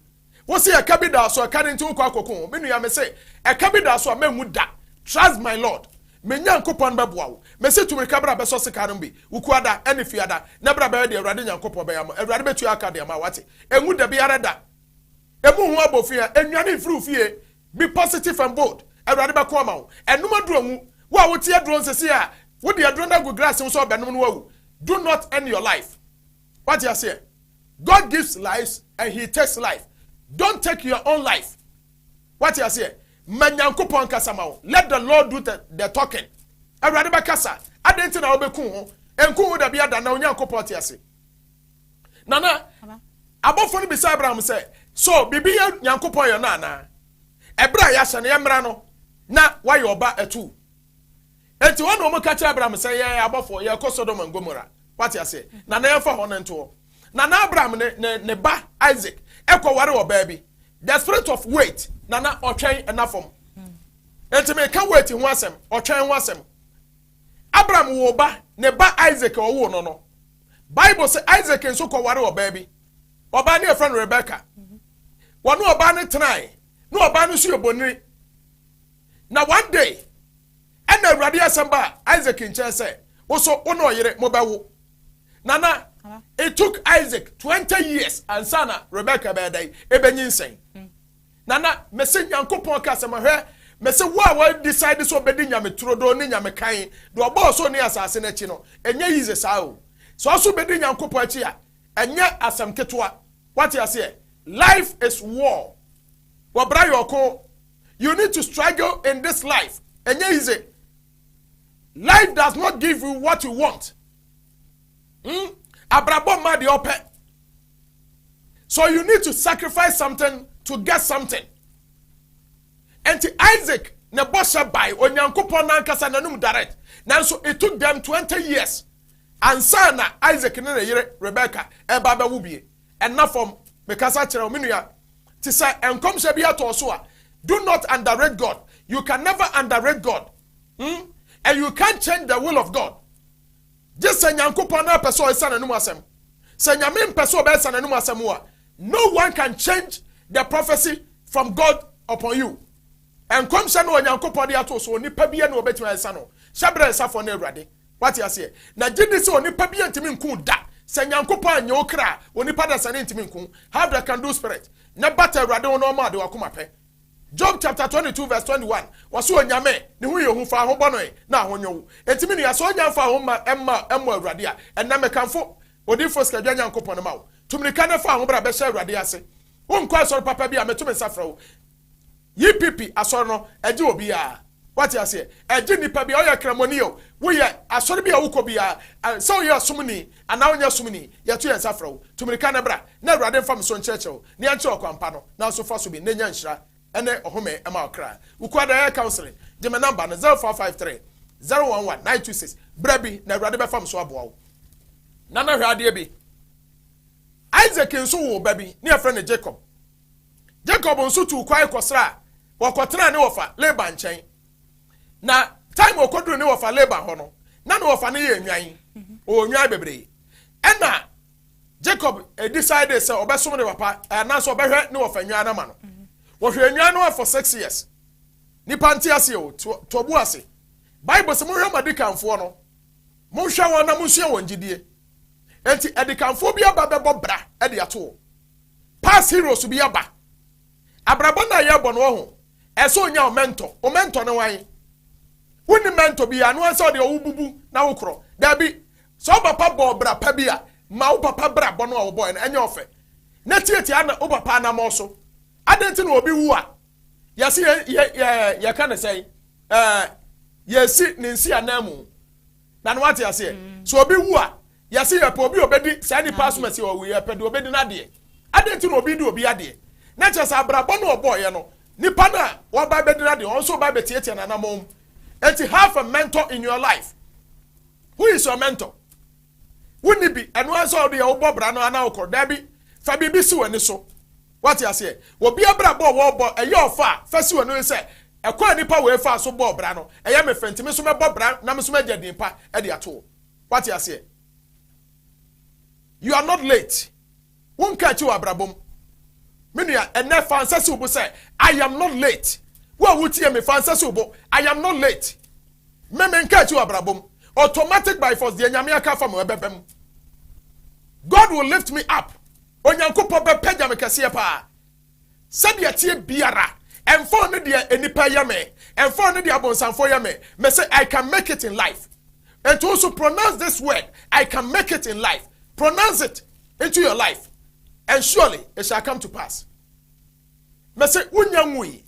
Wose ɛka bi da so, ɛka no nti wokɔ akɔko ho. Me nua mese, ɛka bi da so a menwu da. Trust my Lord. Me Nyankopɔn bɛboa wo. Mese tu mirika bra bɛsɔ sekan no bi, Wukuada ne Fiada, na bra bɛyɛ deɛ Awurade Nyankopɔn bɛyɛ ama. Awurade bɛtua aka de ama wo, wate? Enwu da biara da. Emu ho abɔ fi a, enwane mfiri wo fie. Be positive and bold. Awurade bɛko ama wo. Ɛnom aduro nwu. Wo a wote aduro nsese a, wode aduro no agu glass mu sɛ ɔbɛnom no wawu. Do not end your life. Wate aseɛ? God gives lives and he takes life. Don't take your own life. Wate aseɛ? Ma Nyankopɔn nkasa ma wo. Let the Lord do the talking. Awurade bɛkasa. Adɛn nti na wobɛku ho? Nku ho da bi ada na Onyankopɔn te ase. Nana, abɔfo no bisa Abraham sɛ, so biribi yɛ Nyankopɔn yɛ no anaa? Ɛberɛ a yɛahyɛ no yɛmmra no, na wayɛ ɔba atu. Enti wɔn na wɔn ka kyerɛ Abraham sɛ, yɛyɛ abɔfoɔ, yɛrekɔ Sodom and Gomorrah. Wate aseɛ? Na na yɛmfa hɔ no ntoɔ. Na na Abraham ne ba Isaac ɛkɔware ɔbaa bi. The spirit of wait, na ɔtwɛn ɛna fam. Enti meka wait ho asɛm, ɔtwɛn ho asɛm. Abraham wo ba, ne ba Isaac ɔwoo no. Bible sɛ Isaac nso kɔware ɔbaa bi. Ɔbaa no yɛfrɛ no Rebecca. Wɔne ɔbaa no tenae, na ɔbaa no nso yɛ bonini. Na one day, ɛna Awurade asɛm ba Isaac nkyɛn sɛ, wo so wo ne ɔyere mobɛwo. Nana, it took Isaac 20 years ansa na Rebecca bɛyɛ dɛn ɛbɛnyinsɛn. Nana, mese Nyankopɔn ka asɛm ahwɛ, mese wo a wa decide sɛ ɔbɛdi nyame turodoo ne nyame kan, deɛ ɔbɔɔ so ne asase no akyi no, ɛnyɛ easy saa o. Sɛ ɔso bɛdi Nyankopɔn akyi a, ɛnyɛ asɛm ketewa. Wate aseɛ? Life is war. Wɔbra yɛ ɔko. You need to struggle in this life. Ɛnyɛ easy. Life does not give you what you want. Abrabɔ mma deɛ ɔpɛ. So you need to sacrifice something to get something. Enti Isaac ne bɔhyɛ bae Onyankopɔn nankasa n'anum direct. Nanso it took them 20 years. Ansa na Isaac ne ne yere Rebecca ɛba bɛwo bie. Ɛna fam, mekasa kyerɛ wo me nua. Te sɛ nkɔmhyɛ bi atɔ so a, do not underrate God. You can never underrate God. And you can't change the will of God. Gye sɛ Nyankopɔn na apɛ sɛ ɔyɛ n'anum asɛm. Sɛ Nyame mpɛ sɛ ɔbɛyɛ n'anum asɛm a, no one can change the prophecy from God upon you. Nkɔmhyɛ no Onyankopɔn de ato so, onipa bi na ɔbɛtumi ayɛsa no. Hyɛbrɛ nsafoɔ no Awurade. Wate aseɛ? Na gye di sɛ onipa bi ntumi nku da. Sɛ Nyankopɔn anyɛ wo kra a, onipa dasani ntumi nko. Have the can do spirit. Na bata Awurade ho na ɔma ade w'akoma pɛ. Job chapter 22 verse 21, wɔso Onyame ne ho yɛ hu, fa ho bɔ no na ahonyo wo. Enti me nua, sɛ onya mfa ho ma ɛma ɛmmɔ Awurade a, ɛnna mekamfo Odiyifo Sikadwa Nyankopɔn no ma wo. Tumirika na fa ho bra bɛhyɛ Awurade ase. Wonkɔ asɔre papa bi a, meto me nsa frɛ wo. EPP asɔre no, ɛgye obiara. Wate aseɛ? Ɛgye nipa bi a ɔyɛ kramoni o. Woyɛ asɔre bi a wokɔ biara, sɛ woyɛ ɔsomni anaa wonyɛ somni, yɛto yɛn nsa frɛ wo. Tumirika na bra na Awurade mfa me so nkyerɛkyerɛ wo na yɛnkyerɛ ɔkwan no, nanso fa so bi na nya nhyira ɛne ɔhome ɛma ɔkra. Wokɔ ada counseling, gye me number no, 0453 011 926. Bra bi na Awurade bɛfa me so aboa wo. Nana, hwɛ adeɛ bi. Isaac nso wɔ ba bi ne yɛfrɛ no Jacob. Jacob nso tu kwan kɔsra a wɔkɔtena ne wɔfa Laban nkyɛn. Na time ɔkɔduru ne wɔfa Laban hɔ no, na ne wɔfa no yɛ nwan, ɔwɔ nwan bebree. Ɛna Jacob decide sɛ ɔbɛsom ne papa anaasɛ ɔbɛhwɛ ne wɔfa nwan no ama no. Wɔhwɛ nwan no for 6 years. Nipa nte ase o, tobu ase. Bible sɛ monhwɛ mo adikanfoɔ no, monhwɛ wɔn na monsua wɔn gyidie. Enti adikanfoɔ bi aba bɛbɔ bra ɛde ato wɔ past heroes bi aba. Abrabɔ no a yɛbɔ no wɔ ho, ɛsɛ onya o mentor. O mentor ne wan? Wonni mentor bi ano sɛ ɔde ɔwo bubu na wokorɔ? Dabi. Sɛ wo papa bɔ bra pa bi a, ma wo papa bra bɔ no a wɔbɔɛ no ɛnyɛ ɔfɛ na tietia na wo papa anammɔ so. Adɛn nti na obi wu a, yɛsi yɛ yɛ yɛ yɛka ne sɛn, yɛsi ne nsi anan mu na no? Wate aseɛ? So obi wu a, yɛsi yɛpɛ obi a obedi saa nipa asomasi ɔwu, yɛpɛ de obedi n'adeɛ. Adɛn nti na obi di obi adeɛ? Na kyerɛ sɛ abrabɔ no ɔbɔɔyɛ no, nipa no a wɔba bɛdi n'adeɛ, ɔno nso ba bɛtiatia n'anammɔn mu. Eti have a mentor in your life. Who is your mentor? Wonni bi, ɛno ara sɛ ɔde yɛ wobɔ bra no ana wokɔ? Daabi, fa biribi si w'ani so. Wate aseɛ? Obi abrabɔ a wɔrebɔ ɛyɛ ɔfa a, fa si w'ani sɛ ɛkɔ a nipa wei fa so bɔɔ bra no ɛyɛ me fɛ, ntumi nso mɛbɔ bra na me nso mɛgya din pa ɛde ato wo. Wate aseɛ? You are not late. Wonka akyi wɔ abrabɔ mu. Me nua, ɛnɛ fa nsa si wo bo sɛ, "I am not late." Wo a wotie me, fa nsa si wo bo, "I am not late." Me menka akyi wɔ abrabɔ mu. Automatic, by force, deɛ Nyame aka fa me ɛbɛbɛ mu. God will lift me up. Onyankopɔn bɛpɛgya me kɛseɛ paa. Sɛdeɛ tie biara, ɛmfa ne deɛ nipa yɛ me, ɛmfa ne deɛ abonsamfoɔ yɛ me, me say I can make it in life. And to also pronounce this word, "I can make it in life." Pronounce it into your life and surely it shall come to pass. Mese wonya nwui,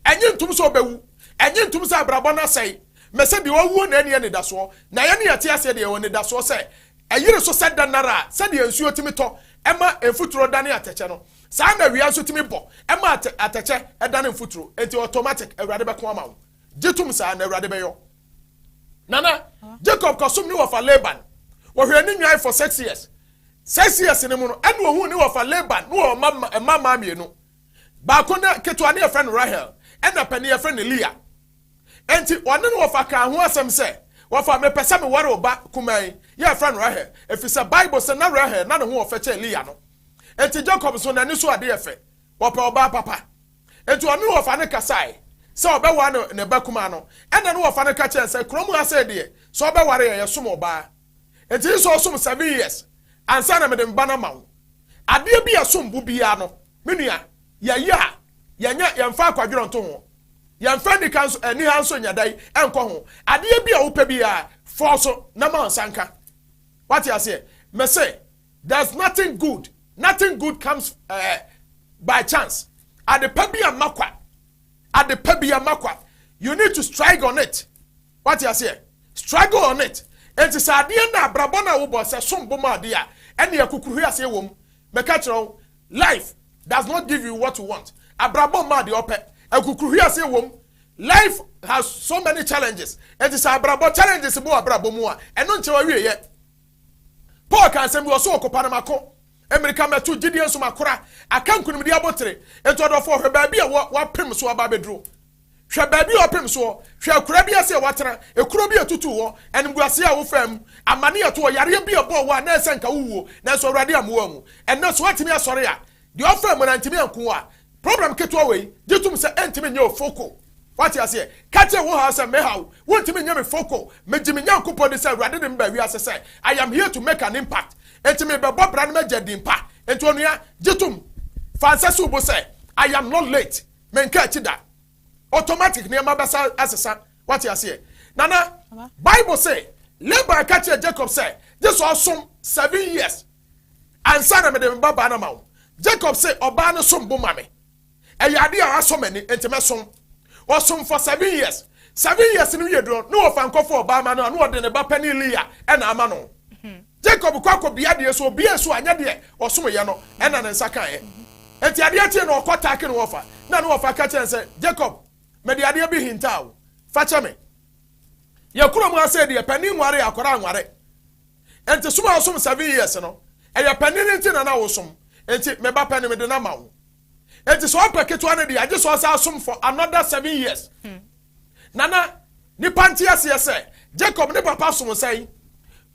ɛnye ntom sɛ ɔbɛwu, ɛnye ntom sɛ abrabɔ no asɛe. Mese deɛ ɔwuo na ɛne anidasoɔ, na yɛne yɛte aseɛ deɛ, ɛwɔ anidasoɔ sɛ ɛyere so sɛ da nara a, sɛdeɛ nsuo tumi tɔ ɛma mfuturo dane atɛkyɛ no, saa na wia nso tumi bɔ ɛma atɛkyɛ ɛdane mfuturo. Enti automatic, Awurade bɛko ama wo. Gye tom saa na Awurade bɛyɔ. Nana, Jacob kɔsom ne wɔfa Laban, wɔhwɛ ne nwan for 6 years. 6 years ne mu no, ɛna ohun ne wɔfa Laban ne wɔ mma mmaa mmienu. Baako na ketewa ne yɛfrɛ no Rahel, ɛna panin yɛfrɛ no Leah. Enti ɔne ne wɔfa kaa ho asɛm sɛ, "Wɔfa, mepɛ sɛ meware wo ba kumaa yi, yɛfrɛ no Rahel," ɛfiri sɛ Bible sɛ na Rahel na ne ho ɔfɛ kyɛn Leah no. Enti Jacob nso n'ani so ade yɛ fɛ, wɔpɛ ɔbaa papa. Enti ɔne wɔfa no kasae sɛ ɔbɛware ne ba kumaa no. Ɛna ne wɔfa no ka kyerɛ sɛ, kurom ha sɛ deɛ sɛ ɔbɛware yɛ, yɛsom ɔbaa. Enti sɛ ɔsom 7 years ansa na mede mba no ama wo. Adeɛ bi a ɛsom bo biara no, me nua, yɛyɛ a yɛnyɛ, yɛmfa akwadworɔ nto ho, yɛmfa nika nso aniha nso nyɛ yi ɛnkɔ ho. Adeɛ bi a wopɛ biara, fɔɔ so na ma nsa nka. Wate aseɛ? Mese there's nothing good, nothing good comes by chance. Ade pa bi a ma kwa, ade pa bi a ma kwa. You need to strike on it. Wate aseɛ? Struggle on it. Enti sɛ adeɛ na abrabɔ no a wobɔ sɛ som bo ma adeɛ a, ɛne akukuruhwe aseɛ wɔ mu. Mɛka kyerɛ wo, life does not give you what you want. Abrabɔ mma adeɛ ɔpɛ, akukuruhwe aseɛ wɔ mu. Life has so many challenges. Enti sɛ abrabɔ challenges bɔ abrabɔ mu a, ɛno nkyerɛ wawie yɛ. Paul ka asɛm bi wɔ so, ɔkopa no mako, mmirika mɛto, gyidie nso makora, aka nkonimdi abotire. Enti ɔdɔfoɔ, hwɛ baabi a wapem so aba abɛduro. Hwɛ baabi a ɔpem soɔ. Hwɛ akura bi ase a watena, ekuro bi a etutu hɔ, animguaseɛ a wofa mu, amane a ɛto hɔ, yareɛ bi a ɛbɔɔ wɔ a na ɛsɛ nka wowuo, nanso Awurade amoa mu. Ɛnnɛ so watumi asɔre a, deɛ ɔfa mu na ntumi anko a, problem ketewa wei, gye tom sɛ ɛntumi nyɛ ofoko. Wate aseɛ? Ka kyerɛ wo haw sɛ, Me haw, wontumi nyɛ me foko. Megye me Nyankopɔn di sɛ Awurade de me ba wiase sɛ I am here to make an impact. Enti merebɛbɔ bra na magya din pa. Enti onua, gye tom. Fa nsa si wo bo sɛ, I am not late. Menka akyi da. Automatic nneɛma bɛsa asesa. Wate aseɛ? Nana, Bible se, Laban ka kyerɛɛ Jacob sɛ, gye sɛ ɔsom 7 years ansa na mede me ba baa no ama wo. Jacob se, ɔbaa no som bo ma me. Ɛyɛ adeɛ a asɔ m'ani, nti mɛsom. Ɔsom for 7 years. 7 years no wie duro ne wɔfa nkɔfo ɔbaa ma no a, ne wɔde ne ba panin Leah ɛna ama no. Jacob kɔ akɔ bia deɛ so obia so anyɛ deɛ ɔsom yɛ no ɛna ne nsa kaeɛ. Nti adeɛ kyee no, ɔkɔ taake ne wɔfa na ne wɔfa ka kyerɛ sɛ, "Jacob, mede adeɛ bi hinta o, fa kyɛ me. Yɛ kurom ha sɛ deɛ panin nware, akɔra nware. Nti som a ɔsom 7 years no, ɛyɛ panin nti na na wosom. Nti me ba panin, mede na ma wo. Nti sɛ ɔpɛ ketewa no deɛ, agye sɛ ɔsa asom for another 7 years." Nana, nipa nte aseɛ sɛ Jacob ne papa som sɛn.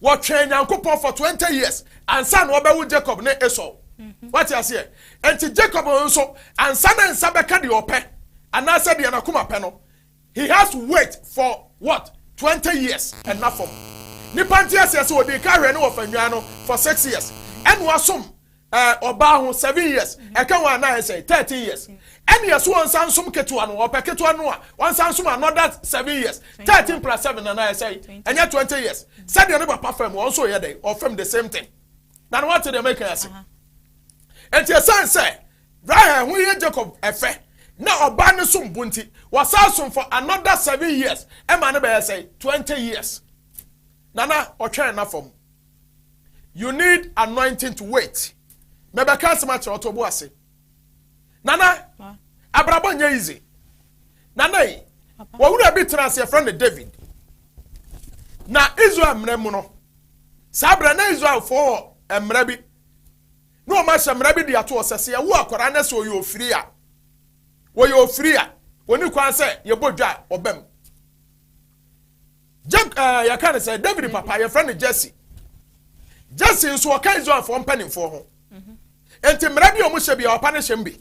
Wɔtwɛn Nyankopɔn for 20 years ansa na ɔbɛwo Jacob ne Esau. Wate aseɛ? Nti Jacob nso, ansa na nsa bɛka deɛ ɔpɛ anaasɛ deɛ n'akoma pɛ no, he has to wait for what? 20 years. Ɛna fam nipa nte aseɛ sɛ ɔde ka hwɛ ne wɔfa nwan no for 6 years, ɛna wasom ɔbaa ho 7 years, ɛka wɔn anan sɛ 13 years. Ɛna yɛ so wɔn nsa nsom ketewa no, ɔpɛ ketewa no a, wɔn nsa nsom another 7 years. 13 plus 7 nana yɛ sɛ ɛnyɛ 20 years? Sɛdeɛ ne papa fam, wɔn nso yɛ dɛ ɔfam the same thing. Na ne wɔn te deɛ mɛka ase. Nti ɛsan sɛ Rahel ho yɛ Jacob ɛfɛ na ɔbaa ne som bu nti, wɔsan som for another 7 years, ɛma ne bɛyɛ sɛ 20 years. Nana, ɔtwɛn na fam. You need anointing to wait. Mɛbɛka asɛm akyerɛ ɔtɔ bo ase. Nana, abrabɔ nyɛ easy. Nana yi, wɔwura bi tena ase, yɛfrɛ no David. Na Israel mmerɛ mu no, saa berɛ na Israelfoɔ wɔ mmerɛ bi na wɔn ahyɛ mmerɛ bi de ato hɔ sɛ yɛwo akwadaa na sɛ ɔyɛ ofiri a, wɔyɛ ofiri a, wɔni kwan sɛ yɛbɔ dwa a ɔbɛm. Jack yɛka no sɛ David papa, yɛfrɛ no Jesse. Jesse nso ɔka Israelfoɔ mpanimfoɔ ho. Nti mmara bi a wɔn hyɛ bi a, ɔpa ne hyɛm bi.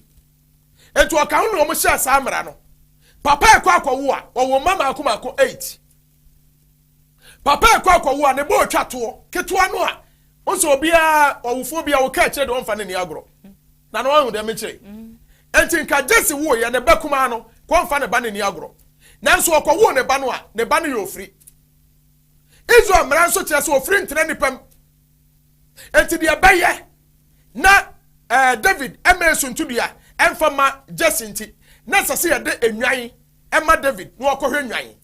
Nti ɔka ho na wɔn hyɛ saa mmara no. Papa ɛkɔ akɔwo a, ɔwɔ mma maako maako eight. Papa ɛkɔ akɔwo a, ne bɔ otwa toɔ ketewa no a, nso obiara ɔwofoɔ bi a wɔka akyerɛ de wɔmfa ne ni agorɔ na na wɔn deɛ mekyerɛ. Nti nka Jesse wo yɛ ne ba kumaa no kɔnfa ne ba ne ni agorɔ, nanso ɔkɔwo ne ba no a, ne ba no yɛ ofiri. Israel mmara nso kyerɛ sɛ ofiri ntena nipa mu. Nti deɛ bɛyɛ na David ɛmɛ suntudua ɛmfa ma Jesse nti, na ɛsɛ sɛ yɛde enwan ɛma David na ɔkɔhwɛ nwan.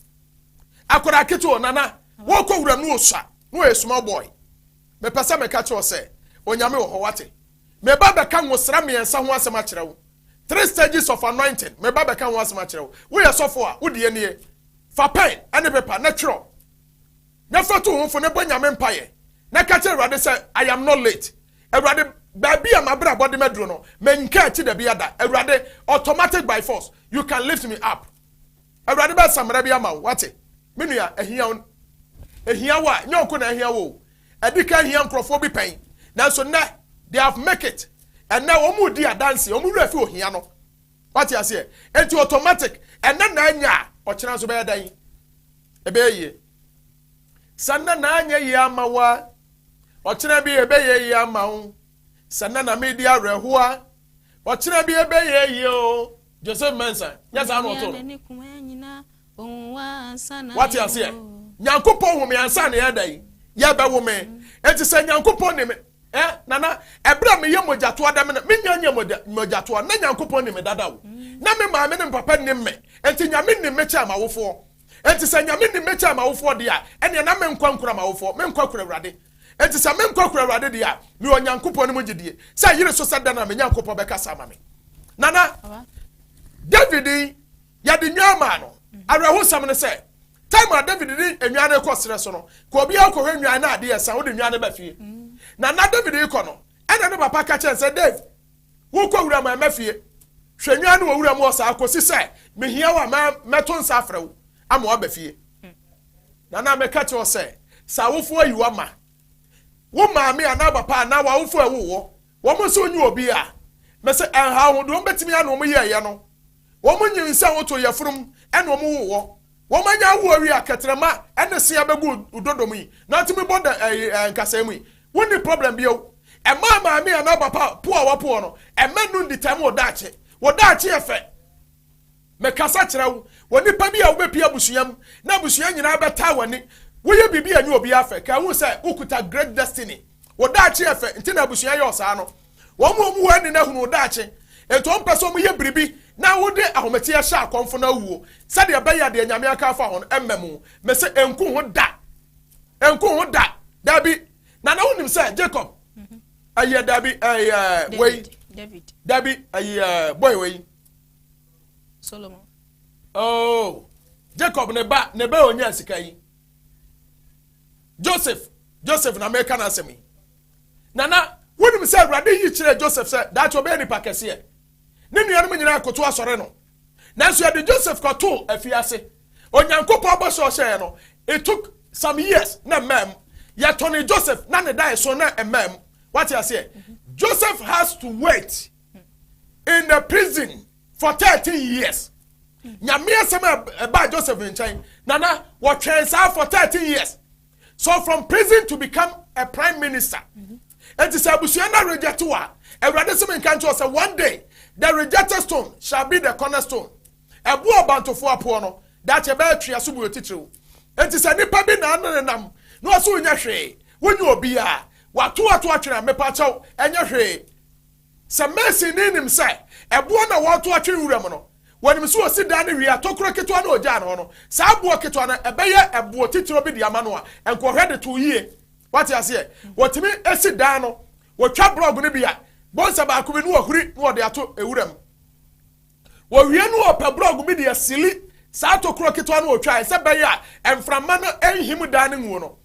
Akwadaa ketewa, nana, wɔkɔ wura no, osua na ɔyɛ small boy. Mepɛ sɛ meka kyerɛ sɛ Onyame wɔ hɔ, wate? Meba bɛka nwosra mmiɛnsa ho asɛm akyerɛ wo, three stages of anointing. Meba bɛka ho asɛm akyerɛ wo. Woyɛ sɔfo a, wodie nie: fa pen ɛne paper na twerɛ na fa to ho fo ne bɔ Nyame mpayɛ na ka kyerɛ Awurade sɛ, "I am not late. Awurade, baabi a mabere abɔde maduro no, menka akyi da bi ada. Awurade, automatic by force, you can lift me up." Awurade bɛ samara bi ama wo, wate? Me nua, ahia wo, ehia wo a, nyɛ ɔko na ahia wo o. Ɛdi ka ahia nkurɔfoɔ bi pɛn, nanso nnɛ they have make it. Ɛnɛ wɔn mu di adanse, wɔn wura fi ohia no, wate aseɛ? Nti automatic, ɛnɛ na anya a, ɔkyerɛ nso bɛyɛ dan ɛbɛyɛ yie. Sɛ nnɛ na anya yie ama wa, ɔkyerɛ bi ɛbɛyɛ yie ama wo. Sɛ nnɛ na mi di awerɛhoa, ɔkyerɛ bi ɛbɛyɛ yie o. Joseph Mensa, nyɛ saa na ɔtɔ no, wate aseɛ? Nyankopɔn hu me ansa na yɛda yi yɛbɛwo me. Enti sɛ Nyankopɔn ne me nana, ɛberɛ a meyɛ mogyatoa dɛm no, menya nyɛ mogyatoa na Nyankopɔn ne me dada wo. Na me maame ne me papa nim me. Enti Nyame nim me kyɛn m'awofoɔ. Enti sɛ Nyame nim me kyɛn m'awofoɔ deɛ a, ɛneɛ na menkwa nkura m'awofoɔ, menkwa kura Awurade. Enti sɛ menkwa kura Awurade deɛ a, mewɔ Nyankopɔn no mu gyidie sɛ yere so sɛ da no a me Nyankopɔn bɛkasa ama me. Nana, David yi, yɛde nwa maa no. Awerɛhosɛm no sɛ, time a David de nwa no kɔ serɛ so no, ka obiara kɔhwɛ nwan no adeɛ sa, wode nwa no ba fie. Na na David kɔ no, ɛna ne papa ka kyerɛ sɛ, "Dave, wokɔ wura mu a, ɛmɛ fie. Hwɛ nwa no wɔ wura mu wɔ saa kɔsi sɛ mehia wo a, mɛto nsa afrɛ wo ama woaba fie." Nana, meka kyerɛ wo sɛ awofoɔ ayi wo ama wo maame anaa papa anaa w'awofoɔ a ɛwowɔ wɔn nso nye obi a, mɛsɛ ɛnha ho deɛ wɔn bɛtumi ano wɔn yɛɛyɛ no. Wɔn nyinsɛn woto yɛfurum ɛna wɔn wowɔ. Wɔn anya awo awie a, kɛtɛrɛma ɛne sea bɛgu dodom yi na ɔtumi bɔ da ɛyi nkasa mu yi. Wonni problem bio. Ɛmaa maame anaa papa po a wapoɔ no, ɛmɛ nu ndi tɛm wɔ daakye. Wɔ daakye yɛ fɛ. Mɛkasa kyerɛ wo wɔ nipa bi a wobɛpie abusua mu na abusua nyinaa bɛtaa w'ani. Woyɛ biribi a ɛnyɛ obi afɛ ka ehu sɛ wokuta great destiny. Wɔ daakye yɛ fɛ nti na abusua yɛ ɔsaa no. Wɔn mu wɔn wɔ ani na hunu wɔ daakye, nti wɔn pɛ sɛ wɔn yɛ biribi na wode ahometeɛ hyɛ akɔnfo na awuo sɛdeɛ ɛbɛyɛ deɛ Nyame aka afa ho no ɛmma mu. Mɛsɛ nku ho da, nku ho da, dabi. Na wonim sɛ Jacob ɛyɛ, dabi, ɛyɛ wei. David. Dabi, ɛyɛ boy wei. Solomon. Oh, Jacob ne ba onya sika yi, Joseph. Joseph na mɛka n'asɛm yi. Nana, wonim sɛ Awurade yi kyerɛ Joseph sɛ daakye ɔbɛyɛ nipa kɛseɛ. Ne nuanom nyinaa koto asɔre no, nanso yɛde Joseph kɔtoo afiase. Onyankopɔn bɔ sɛ ɔhyɛɛ no, it took some years na mmɛm yɛtɔne Joseph na ne da so na mmɛm. Wate aseɛ? Joseph has to wait in the prison for 13 years. Nyame asɛm a ɛbaa Joseph nkyɛn, nana, wɔtwɛn saa for 13 years. So from prison to become a prime minister. Eti sɛ abusua na reject wa, Awurade sɛ menka nkyerɛ sɛ one day the rejected stone shall be the cornerstone. Ɛbo ɔbantofoɔ apoɔ no, daakye ɛbɛyɛ twea so buo titiriw. Eti sɛ nipa bi na ano nenam na ɔso nyɛ hwee, wonye obi a wato ato atwene a, mepa kyɛw, ɛnyɛ hwee. Sɛ mason ne nim sɛ ɛboɔ na wɔto atwene wura mu no, wɔnim sɛ wɔsi dan no wie a, tokuro ketewa no ogyaa no hɔ no, saa aboɔ ketewa no ɛbɛyɛ ɛboɔ titiriw bi de ama no a nkɔhwɛ de to yie. Wate aseɛ? Wɔtumi esi dan no, wɔtwa block no bi a bɔnsa baako bi no, wɔhuri na wɔde ato ewura mu. Wɔwie no, wɔpɛ block bi de asili saa tokuro ketewa no wɔtwa sɛ bɛyɛ a mframa no nhim dan no nguo no.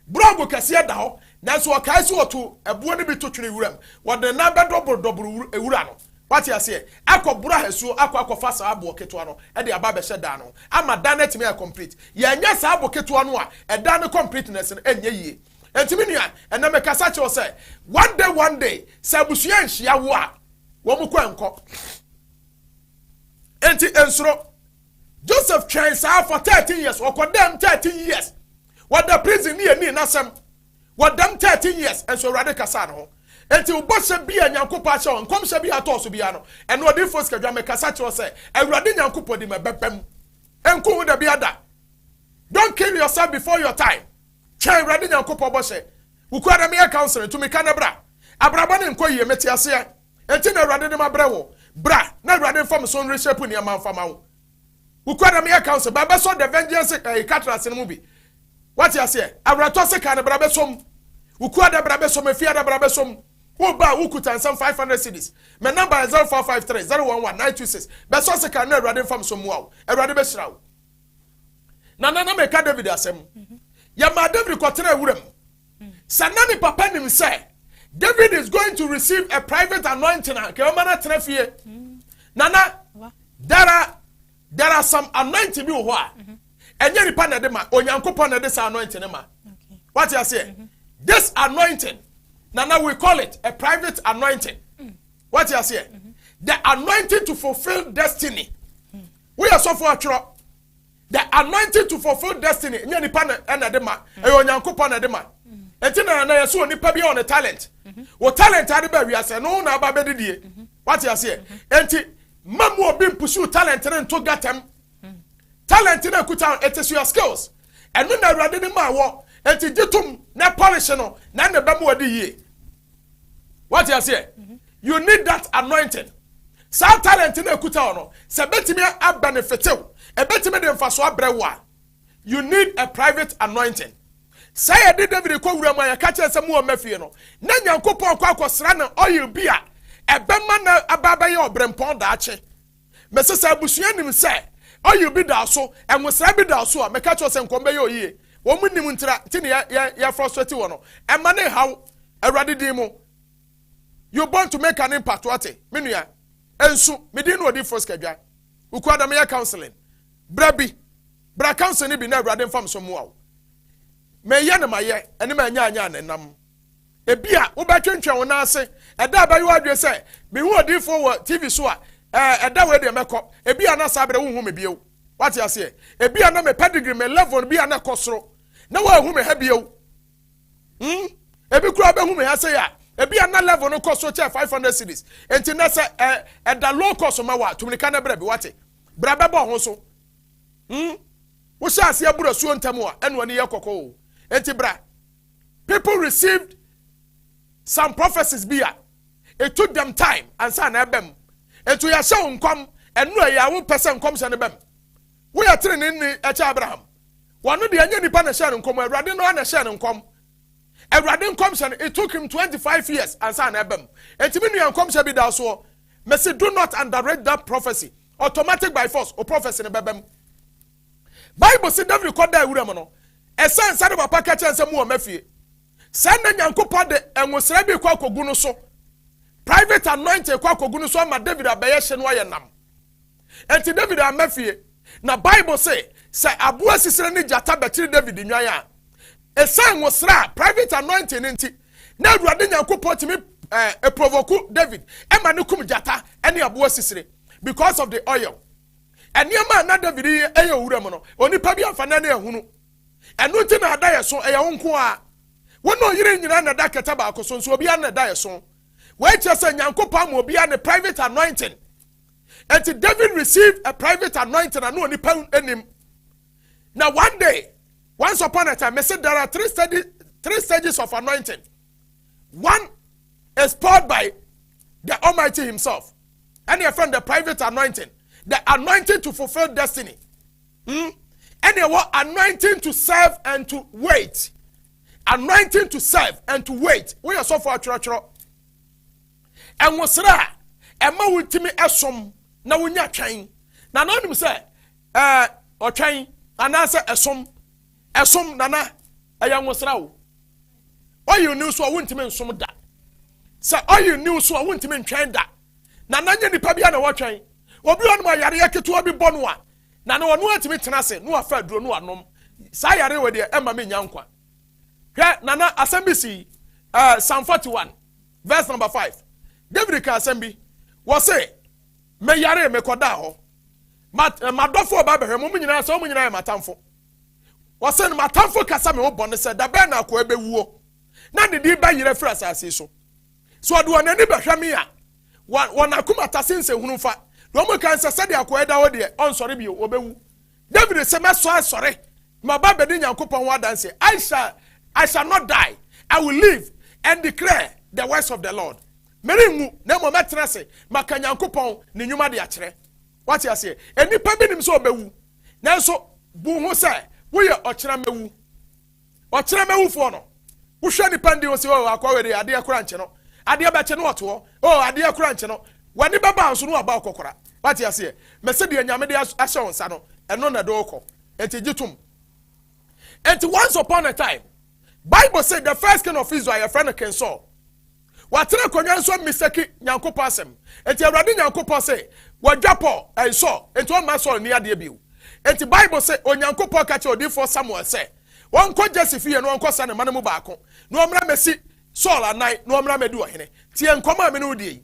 Block kɛseɛ da hɔ, nanso ɔkae sɛ wɔto ɛboɔ no bi to twene wura mu, wɔde nan bɛdɔboro dɔboro ewura no. Wate aseɛ? Akɔ boro ahasuo akɔ akɔfa saa aboɔ ketewa no ɛde aba abɛhyɛ dan no ama dan no atumi ayɛ complete. Yɛnyɛ saa abo ketewa no a, ɛdan no completeness no ɛnyɛ yie. Ntumi nua, ɛnna mɛkasa kyerɛw sɛ one day, one day, sɛ abusua nhyia wo a, wɔn kɔ nkɔ. Nti nsoro. Joseph twɛn saa for 13 years. Ɔkɔ dɛm 13 years, wɔda prison ne yɛ ni n'asɛm. Wɔdam 13 years nso, Awurade kasa ne ho. Nti wobɔhyɛ bi a Nyankopɔn ahyɛ wɔn, nkɔmhyɛ bi a atɔɔ so biara no, ɛno ɔde sikadwa mɛkasa kyerɛ sɛ Awurade Nyankopɔn di ma ɛbɛbɛm. Nku ho dabi ada. Don't kill yourself before your time. Twɛn Awurade Nyankopɔn bɔhyɛ. Wukura dɛ meyɛ counseling tumi ka ne bra. Abrabɔ ne nkɔ yie, mete aseɛ. Enti na Awurade de ma brɛ wo. Bra na Awurade nfa me so nreshape nneɛma nfa ma wo. Wukura dɛ meyɛ counsel ba, bɛsɔ the vengeance ɛyi cutlass no mu bi. Wate aseɛ? Awerɛtɔ sika no, bra bɛsɔm. Wukura dɛ, bra bɛsɔm. Efia dɛ, bra bɛsɔm. Wo ba wokuta nsɛm 500 cedis. Mɛ number yɛ 0453011926. Bɛsɔ sika no, Awurade nfa me so mmoa wo. Awurade bɛhyira wo. Na meka David asɛm. Yɛmaa David kɔtena ewura mu. Sɛ na ne papa nim sɛ David is going to receive a private anointing a, kɛ ɔma no atena fie. Nana, there are some anointing bi wɔ hɔ a ɛnyɛ nipa na ɛde ma, Onyankopɔn na ɛde saa anointing ma. Wate aseɛ? This anointing, nana, we call it a private anointing. Wate aseɛ? The anointing to fulfil destiny. Woyɛ sɔfo atwerɛ, the anointing to fulfil destiny, nyɛ nipa na ɛna ɛde ma, ɛyɛ Onyankopɔn na ɛde ma. Eti na yɛ so onipa bi a ɔne talent wɔ, talent ade ba wiase no na aba bɛdidie. Wate aseɛ? Enti mma mu obi mpursue talent ne nto gatam. Talent na ekuta, it is your skills. Ɛno na Awurade ne maa wɔ. Enti gye tom na polish no na ɛna ɛbɛ mu ɔde yie. Wate aseɛ? You need that anointing. Saa talent na ekuta wɔ no, sɛ bɛtumi abenefit wo, ɛbɛtumi de nfaso abrɛ wo a, you need a private anointing. Sɛ yɛde David kɔ wura mu a, yɛka kyerɛ sɛ mu wɔ mma fie no na Nyankopɔn kɔ akɔsra no oil bi a ɛbɛma na aba bɛyɛ ɔbrɛmpɔn daakye. Mɛsɛ sɛ abusua nim sɛ oil bi da so, ɛnwosra bi da so a, mɛka kyerɛ sɛ nkɔm bɛyɛ oyie. Wɔn mu nim ntira nti ne yɛ frustrate wɔ no. Ɛma ne haw Awurade din mu. You born to make an impact. Wate, me nua? Nsu me din no odi fo sikadwa. Wukura dɛm yɛ counseling, bra bi, bra counseling bi na Awurade nfam so mmoa wo. Mɛyɛ ne ma yɛ ɛne ma anya anya ne nam. Ebi a wobɛtwentwɛn wo nan ase ɛda a bɛyɛ wadwe sɛ mehu odiifoɔ wɔ TV so a. Ɛda wei deɛ mɛkɔ. Ebi a na saa berɛ wonhu me bio. Wate aseɛ? Ebi a na me pedigree, me level bi a na ɛkɔ soro na wɔahu me ha bio. Ebi koraa bɛhu me ha sɛ a ebi a na level no kɔ so kyɛ 500 cedis. Nti na sɛ ɛda low cost ma wa tumirika na brɛ bi, wate? Bra bɛbɔ ho so. Wohyɛ aseɛ buru asuo ntam a, ɛna ani yɛ kɔkɔ o. Nti bra. People received some prophecies bi a it took them time ansa na ɛbɛm. Nti yɛahyɛ wo nkɔm ɛno ɛyɛ a wopɛ sɛ nkɔmhyɛ no bɛm. Woyɛ tene ne ɛkyɛ Abraham. Wɔno deɛ, ɛnyɛ nipa na ɛhyɛ no nkɔm, Awurade no na ɛhyɛ no nkɔm. Awurade nkɔmhyɛ no, it took him 25 years ansa na ɛbɛm. Nti mi nua, nkɔmhyɛ bi da soɔ mɛsi, do not underrate that prophecy. Automatic, by force, o prophecy no bɛbɛm. Bible si David kɔ da ewura mu no, ɛsɛn sɛ de papa kɛkyɛ nsɛm wɔ mɛfie sɛ na Nyankopɔn de nwosra bi kɔ akɔgu no so, private anointing kɔ akɔgu no so ama David abɛyɛ hyɛ no ayɛ nam. Nti David ama fie na Bible say sɛ aboa sisire ne gyata bɛkyere David nwan a, ɛsɛn nwosra a private anointing ne nti na Awurade Nyankopɔn tumi provoke David ɛma ne kum gyata ɛne aboa sisire because of the oil. Nneɛma a na David yi ɛyɛ owura mu no, onipa bi afa n'ani ehunu. Ɛno nti na ada yɛ so ɛyɛ wo nko a wɔn a ɔyere nyinaa na da kɛtɛ baako so nso, obiara na da yɛ so. Wɔakyerɛ sɛ Nyankopɔn ama obiara ne private anointing. Nti David received a private anointing a no onipa anim. Na one day, once upon a time, mese there are three stages of anointing. One is poured by the Almighty himself, and your friend, the private anointing, the anointing to fulfill destiny. And the anointing to serve and to wait. Anointing to serve and to wait. Woyɛ sɔfo atwerɛtwerɛ, ɛnwosra a ɛma wotumi ɛsom na wonya twɛn na onim sɛ ɔtwɛn anaasɛ ɛsom nana ɛyɛ nwosra o. Ɔyɛ ni so a wontumi nsom da, sɛ ɔyɛ ni so a wontumi ntwɛn da. Nana, nye nipa bi a na wɔtwɛn. Obi wɔn mu ayareɛ ketewa bi bɔ no a, na ɔno atumi tena ase na wafa aduro no anom. Saa yare wɔ deɛ ɛma mi nya nkwa. Hwɛ nana, asɛm bi si Psalm 41 verse number 5. David ka asɛm bi, wɔse mɛyare, mɛkɔda hɔ, madɔfo ɔba bɛhwɛ mo, mo nyinaa sɛ ɔmo nyinaa yɛ matamfo. Wɔse no matamfo kasa me ho bɔne sɛ dabɛn na akɔa bɛwuo na ne din bɛyerɛ firi asase so. So ɔde wɔn ani bɛhwɛ me a, wɔn akoma tase nsɛnhunu fa na wɔn kan sɛ sɛdeɛ akɔa da hɔ deɛ, ɔnsɔre bio, ɔbɛwu. David sɛ mɛsɔ asɔre ma ba bɛdi Nyankopɔn ho adanse. I shall not die, I will live and declare the words of the Lord. Mɛri na mmom mɛtena ase maka Nyankopɔn ne nnwuma de akyerɛ. Wate aseɛ? Nnipa bi nim sɛ ɔbɛwu, nanso bu ho sɛ woyɛ ɔkyerɛ mɛwu. Ɔkyerɛ mɛwufoɔ no, wohwɛ nipa ndi wo sɛ o akɔ wɛde adeɛ kora nkye no, adeɛ bɛkye no ɔtoɔ o, adeɛ kora nkye no, w'ani bɛba nso no waba ɔkɔkora. Wate aseɛ? Mɛsɛ deɛ Nyame de ahyɛ wo nsa no, ɛno na ɛde wokɔ. Enti gye tom. Enti once upon a time, Bible say the first king of Israel, yɛfrɛ no King Saul. Watena akonnwa nso misaki Nyankopɔn asɛm. Enti Awurade Nyankopɔn sɛ wadwa Paul ɛn Saul, enti ɔmma Saul ni adeɛ bio. Enti Bible sɛ Onyankopɔn ka kyerɛ odiyifoɔ Samuel sɛ wɔnkɔ Jesse fie na wɔnkɔ sa ne ma no mu baako na wɔmmra mɛsi Saul anan na wɔmmra mɛdi ɔhene. Tie nkɔmɔ a me ne wo die yi.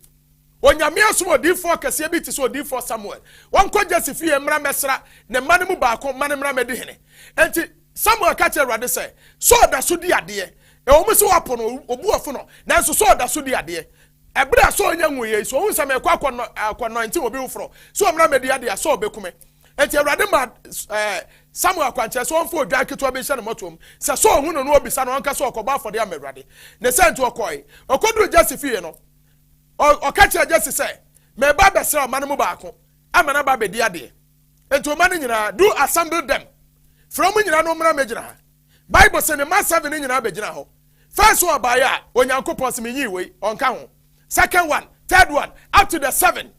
Onyame asom odiyifoɔ kɛseɛ bi te sɛ odiyifoɔ Samuel, wɔnkɔ Jesse fie mmra mɛsra ne mma no mu baako ma ne mmra mɛdi hene. Enti Samuel ka kyerɛ Awurade sɛ Saul da so di adeɛ. Ɛwɔ mu sɛ wapo no, obu ɔfo no, nanso Saul da so di adeɛ. Ɛberɛ a Saul nya nwuyɛ yi so, ohun sɛ mɛkɔ akɔ anointing obi foforɔ so ɔmmra mɛdi adeɛ a, Saul bɛkume. Enti Awurade ma Samuel akwankyerɛ sɛ ɔmfa odwan ketewa bi nhyɛ ne mmɔtoam. Sɛ Saul hu no no obisa no, ɔnka sɛ ɔkɔbɔ afɔdeɛ ama Awurade. Ne sɛ nti ɔkɔe. Ɔkɔduru Jesse fie no, ɔka kyerɛ Jesse sɛ mɛba bɛsrɛ ɔma no mu baako ama no aba abɛdi adeɛ. Nti ɔma no nyinaa, do assemble them, frɛ mu nyinaa no mmra mɛgyina ha. Bible sɛ ne ma seven no nyinaa bɛgyina hɔ. First one baeɛ a, Onyankopɔn sɛ menyii wei, ɔnka ho. Second one, third one, up to the seven,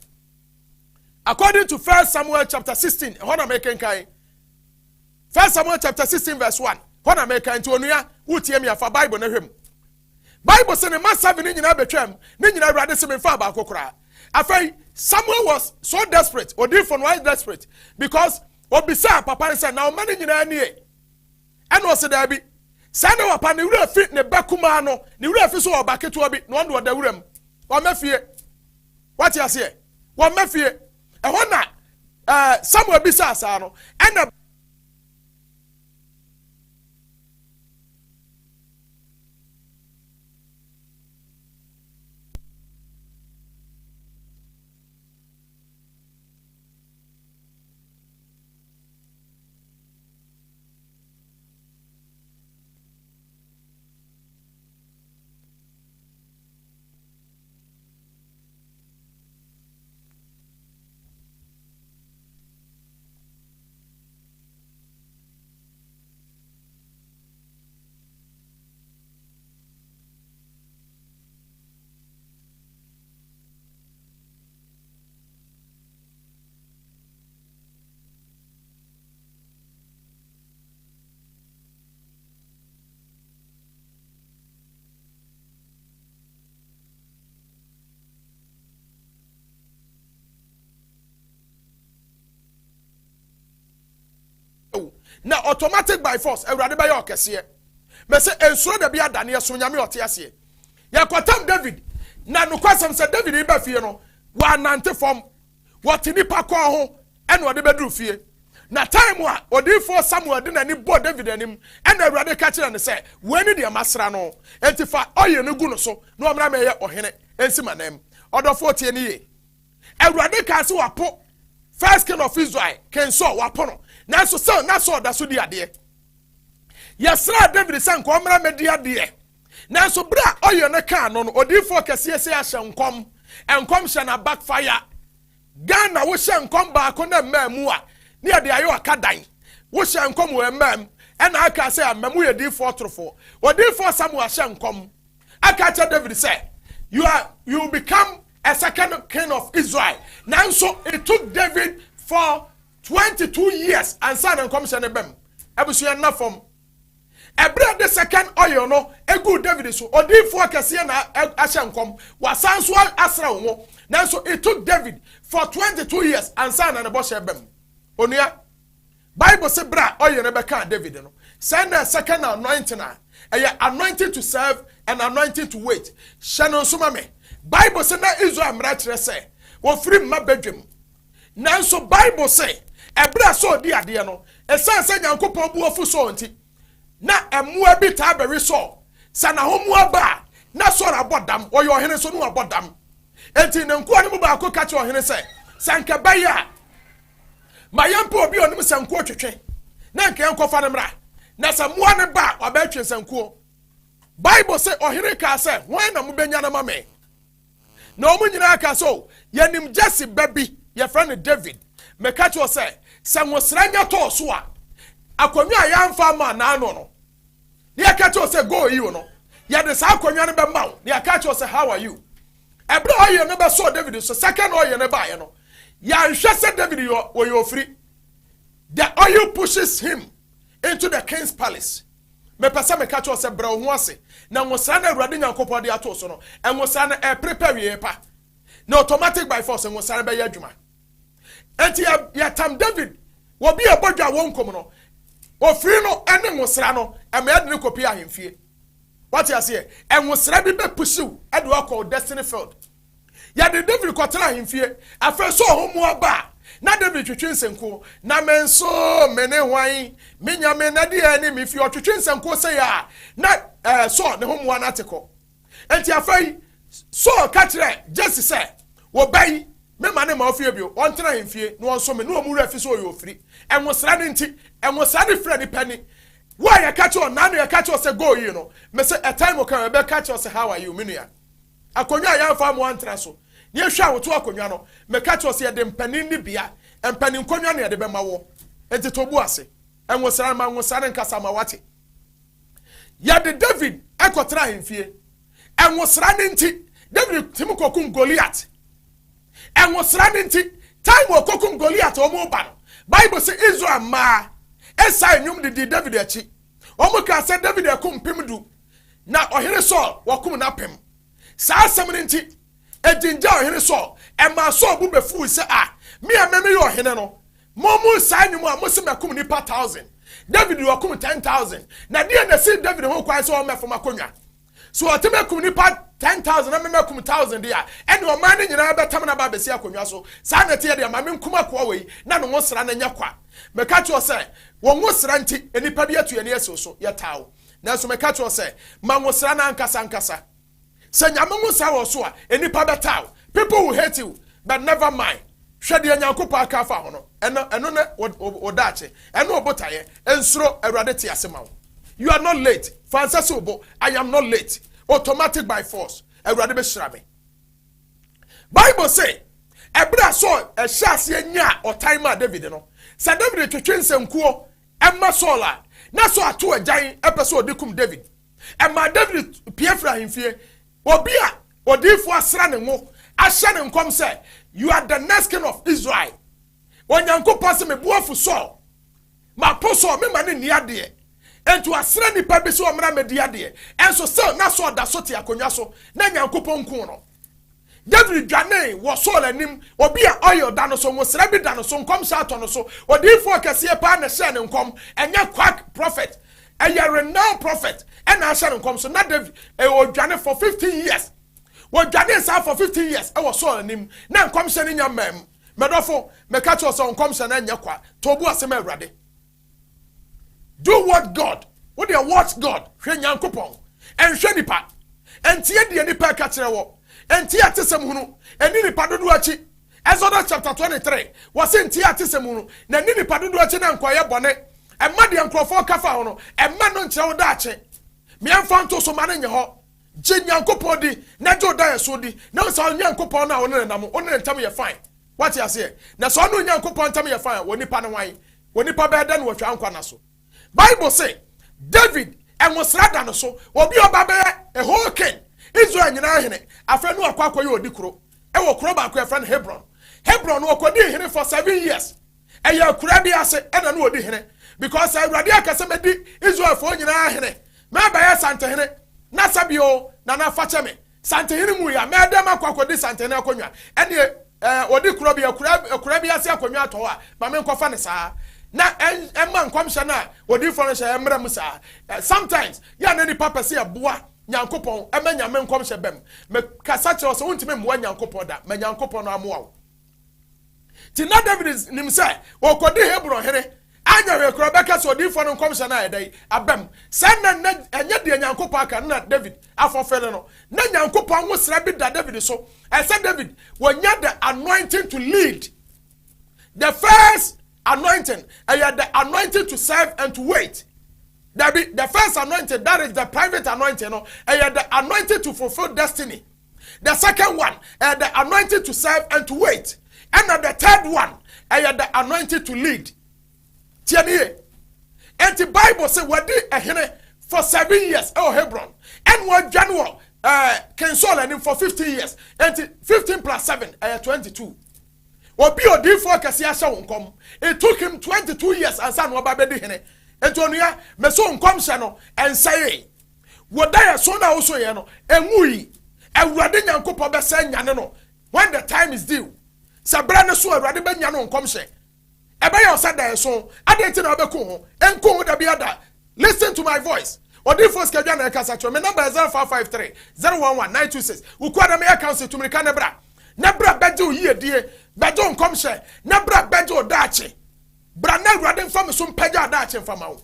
according to First Samuel chapter 16. Ɛhɔ na mekenkan First Samuel chapter 16 verse 1, hɔ na mekan. Nti onua, wotie mi afa Bible no hwɛ mu. Bible sɛ ne ma seven no nyinaa bɛtwam ne nyinaa, Awurade sɛ memfa baako koraa. Afei Samuel was so desperate, odiifo no was desperate because obisaa papa no sɛ na ɔma no nyinaa nie? Ɛna ɔsɛ daabi. Saa na papa ne wura fi ne ba kumaa no, ne wura fi so ɔba ketewa bi na ɔno ɔda wura mu, ɔmɛ fie. Wate aseɛ? Wɔmɛ fie. Ɛhɔ na Samuel bisaa saa no, ɛna. Na automatic by force Awurade bɛyɛ ɔkɛseɛ. Mɛsɛ nsuro da bi adaneɛ so Nyame ɔte aseɛ. Yɛkɔtam David na nokwasɛm sɛ David ba fie no wɔanante fam, wɔte nipa kɔn ho ɛna ɔde bɛduru fie. Na time a odiyifoɔ Samuel de n'ani bɔ David anim ɛna Awurade ka kyerɛ no sɛ, wei ne deɛ masra no, enti fa oil no gu no so na ɔmmra mɛyɛ ɔhene nsi m'anam. Ɔdɔfoɔ tie ne yie. Awurade kaa sɛ wapo first king of Israel, King Saul, wapo no. Nanso Saul, na Saul da so di adeɛ. Yɛsraa David sɛ nka ɔmmra mɛdi adeɛ. Nanso berɛ a oil no kaa no no, odiyifoɔ kɛseɛ sɛ ahyɛ nkɔm. Nkɔm hyɛ na backfire. Ghana wohyɛ nkɔm baako na mmaa mu a, ne yɛde ayɛ ɔka dan. Wohyɛ nkɔm wɔ mmaa mu, ɛna aka sɛ amma mu yɛ diyifoɔ torofoɔ. Odiyifoɔ Samuel ahyɛ nkɔm aka kyerɛ David sɛ, you are you become a second king of Israel. Nanso it took David for 22 years ansa na nkɔmhyɛ no bɛm. Abusua nna fam. Ɛberɛ de second oil no egu David so, odiyifoɔ kɛseɛ na ahyɛ nkɔm. Wasan so asra wo ho. Nanso it took David for 22 years ansa na ne bɔhyɛ bɛm. Onua, Bible sɛ berɛ a oil no bɛkaa David no, sɛ na second anointing a, ɛyɛ anointing to serve and anointing to wait. Hyɛ no nso ma me. Bible sɛ na Israel mmara kyerɛ sɛ wɔfiri mma badwam. Nanso Bible sɛ ɛberɛ a Saul di adeɛ no, ɛsiane sɛ Nyankopɔn bu afu Saul nti, na mmoa bi taa bɛwe Saul. Sɛ n'ahommoa ba a, na Saul abɔ dam. Ɔyɛ ɔhene nso na wabɔ dam. Enti ne nkoa no mu baako ka kyerɛ ɔhene sɛ, sɛ anka ɛbɛyɛ a, ma yɛmpɛ obi a ɔnim sankuo twetwe na anka yɛnkɔfa no mmra, na sɛ mmoa no ba a, wabɛtwe nsankuo. Bible sɛ ɔhene kaa sɛ, hwan na mobɛnya no ma me? Na wɔn nyinaa kaa sɛ, o, yɛnim Jesse ba bi, yɛfrɛ no David. Meka kyerɛ sɛ, sɛ nwosra nya tɔɔ so a, akonnwa a yɛamfa ama n'ano no, na yɛka kyerɛ sɛ go you no, yɛde saa akonnwa no bɛma wo, na yɛka kyerɛ sɛ how are you? Ɛberɛ a ɔyɛ no bɛsɔɔ David so, second ɔyɛ no baeɛ no, yɛanhwɛ sɛ David yɛ ɔyɛ ofiri. The oil pushes him into the king's palace. Mepɛ sɛ meka kyerɛ sɛ brɛ wo ho ase na nwosra no Awurade Nyankopɔn de ato so no, nwosra no ɛprepare wie pa. Na automatic by force nwosra no bɛyɛ adwuma. Enti yɛtam David wɔ bi a ɛbɔ dwa wɔ nkom no, ofiri no ne nwosra no ɛma yɛde no kɔpie ahemfie. Wate aseɛ? Nwosra bi bɛpusiw de wakɔ destiny field. Yɛde David kɔtena ahemfie. Afei sɛ ɔho mu aba a, na David twetwe nsankuo. Na me nso, me ne hwan? Me nyame na deɛ ne me fie. Ɔtwetwe nsankuo sɛ yɛ a, na Saul ne ho mmoa no ate kɔ. Enti afei Saul ka kyerɛ Jesse sɛ, wo ba yi, mema ne ma ofie bio, ɔntena ahemfie na ɔnsom me, na wɔn werɛ afi sɛ ɔyɛ ofiri. Nwosra no nti, nwosra no fira nipa ni. Wo a yɛka kyerɛ wo, naano yɛka kyerɛ wo sɛ go yi no, mese a time will come, yɛbɛka kyerɛ wo sɛ how are you, me nua. Akonnwa a yɛamfa amoa antra so, na yɛhwɛ a woto akonnwa no, meka kyerɛ wo sɛ yɛde mpanin ne bea, mpanin nkonnwa na yɛde bɛma wo. Enti to bo ase. Nwosra no, ma nwosra no nkasa ma woate. Yɛde David kɔtena ahemfie. Nwosra no nti, David tumi kɔkum Goliat. Nwosra no nti, time ɔkɔkum Goliat wɔn ba no, Bible sɛ Israel mmaa ɛsae nnwom de dii David akyi. Wɔn kaa sɛ David akum 10,000, na ɔhene Saul wɔkum n'apem. Saa asɛm no nti, ɛgyingyaa ɔhene Saul. Ɛmaa Saul bo bɛfuu sɛ, a, me a mɛmeyɛ ɔhene no, mo mu saa nnwom a mose makum nnipa 1,000, David ɔkum 10,000. Na deɛ na ɛsii David ho kwan sɛ ɔmmɛfom akonnwa? So ɔtumi akum nnipa 10,000 na mema kum 1,000 deɛ a, ɛne ɔman no nyinaa bɛtam na ba abɛsi akonnwa so. Saa na ɛteɛ deɛ, ma menkum akoa wei na ne ho sra no nyɛ kwa. Meka kyerɛ sɛ wɔn ho sra nti nnipa bi atu yɛn asi so, yɛtaa wo. Nanso meka kyerɛ sɛ ma ho sra no ankasa ankasa. Sɛ Nyame ho sra wɔ so a, nnipa bɛtaa wo. People will hate you, but never mind. Hwɛ deɛ Nyankopɔn aka afa ho no, ɛno ne wo daakye, ɛno wo botaeɛ. Nsuro, Awurade te ase ma wo. You are not late. Fa nsa sɛ wo bo, "I am not late." Automatic, by force, Awurade bɛhyira me. Bible say ɛberɛ a Saul ɛhyɛ aseɛ nya ɔtan ma David no, sɛ David twetwe nsɛnkuo ɛma Saul a, na Saul ato agyan ɛpɛ sɛ ɔde kum David. Ɛma David pie firi ahemfie. Obi a odiifoɔ asra ne ngo ahyɛ ne nkɔm sɛ, "You are the next king of Israel." Onyankopɔn sɛ mebuafu Saul, mapo Saul, mema ne nni adeɛ. Nti wasrɛ nipa bi sɛ ɔmmra mɛdi adeɛ. Ɛnso sɛ na Saul da so te akonnwa so na Nyankopɔn nku no, David dwane wɔ Saul anim. Obi a oil da no so, nwosra bi da no so, nkɔmhyɛ atɔ no so, odiifoɔ kɛseɛ paa na hyɛ ne nkɔm. Ɛnyɛ quack prophet, ɛyɛ renowned prophet ɛna ahyɛ ne nkɔm so. Na David ɛwɔ odwane for 15 years. Wɔdwane saa for 15 years ɛwɔ Saul anim na nkɔmhyɛ no nya mmɛm. Mɛdɔfo, mɛka kyerɛ sɛ nkɔmhyɛ no nyɛ kwa. To bu asɛm Awurade. Do what God wo deɛ, watch God. Hwɛ Nyankopɔn, ɛnhwɛ nipa. Ɛntie deɛ nipa ɛka kyerɛ wɔ, ɛntie atesɛm hunu, ɛni nipa dodoɔ akyi. Exodus chapter 23, wɔsi ntie atesɛm hunu na ɛni nipa dodoɔ akyi na nkɔyɛ bɔne. Ɛma deɛ nkurɔfoɔ kafa ho no, ɛma no nkyerɛ wo daakye. Mmiɛnfa nto so ma no nyɛ hɔ. Gye Nyankopɔn di na gye wo da yɛ so di na sɛ Nyankopɔn no a wo ne ne nam, wo ne ne ntam yɛ fine. Wate aseɛ? Na sɛ ɔno Nyankopɔn ntam yɛ fine, wɔ nipa no wan wɔ nipa bɛyɛ dɛ no wɔtwa nkwa na so. Bible say David ɛnwosra da no so, obi ɔba bɛyɛ a whole king, Israel nyinaa hene. Afei no akɔ akɔyɛ odi kuro ɛwɔ kuro baako yɛfrɛ no Hebron. Hebron no ɔkɔdi hene for 7 years. Ɛyɛ akura bi ase ɛna no ɔdi hene, because Awurade akasɛ mɛdi Israelfoɔ nyinaa hene, mɛbɛyɛ santehene na sɛbio nana fakyɛ me santehene mu ya mɛdɛm akɔ akɔdi santehene akonnwa. Ɛne ɔdi kuro bi akura bi ase akonnwa atɔ hɔ a, maame nkɔfa ne saa na ɛma nkɔmhyɛ no a odiifoɔ no hyɛ ɛmmerɛ mu saa. Sometimes yɛ na nipa pɛ sɛ ɛboa Nyankopɔn ɛmɛ Nyame nkɔmhyɛ bɛm. Mɛ kasa kyerɛ sɛ wontumi mmoa Nyankopɔn da ma Nyankopɔn no amoa wo. Ti na David nim sɛ wɔkɔdi Hebron hene anya hwɛ kura bɛka sɛ odiifoɔ no nkɔmhyɛ no ayɛ dɛn abɛm. Sɛ na ɛnyɛ deɛ Nyankopɔn aka no na David afɔfɛle no, na Nyankopɔn ho sra bi da David so. Ɛsɛ David wɔnya the anointing to lead. The first anointing ɛyɛ the anointing to serve and to wait. Dabi, the first anointing, that is the private anointing no, ɛyɛ the anointing to fulfil destiny. The second one ɛyɛ the anointing to serve and to wait, ɛna the third one ɛyɛ the anointing to lead. Tie ni ye. Nti Bible sɛ wɔdi ɛhene for 7 years ɛwɔ Hebron, ɛna wɔdwane wɔ King Saul anim for 15 years. Nti 15 plus 7 ɛyɛ 22. Obi odiifoɔ kɛse ahyɛ wɔn nkɔm, it took him 22 years ansa na ɔba bɛdi hene. Nti onua mɛso nkɔmhyɛ no ɛnsɛye wɔda yɛ so na awoso yɛ no enwu yi. Awurade Nyankopɔn bɛsɛ nyane no when the time is due. Sɛ brɛ ne so, Awurade bɛnya no nkɔmhyɛ. Ɛbɛyɛ ɔsɛ da yɛ so adeɛ nti na ɔbɛko ho nko ho dabi ada. Listen to my voice. Odiifo Sikadwa na ɛkasa kyerɛ me. Number yɛ 0553011926. Wukua dɛm yɛ council tumirika ne bra ne bra bɛgye wo yiedie, bɛgye wo nkɔmhyɛ ne bra bɛgye wo daakye. Bra na Awurade nfa mi so mpɛgya daakye nfa ma wo.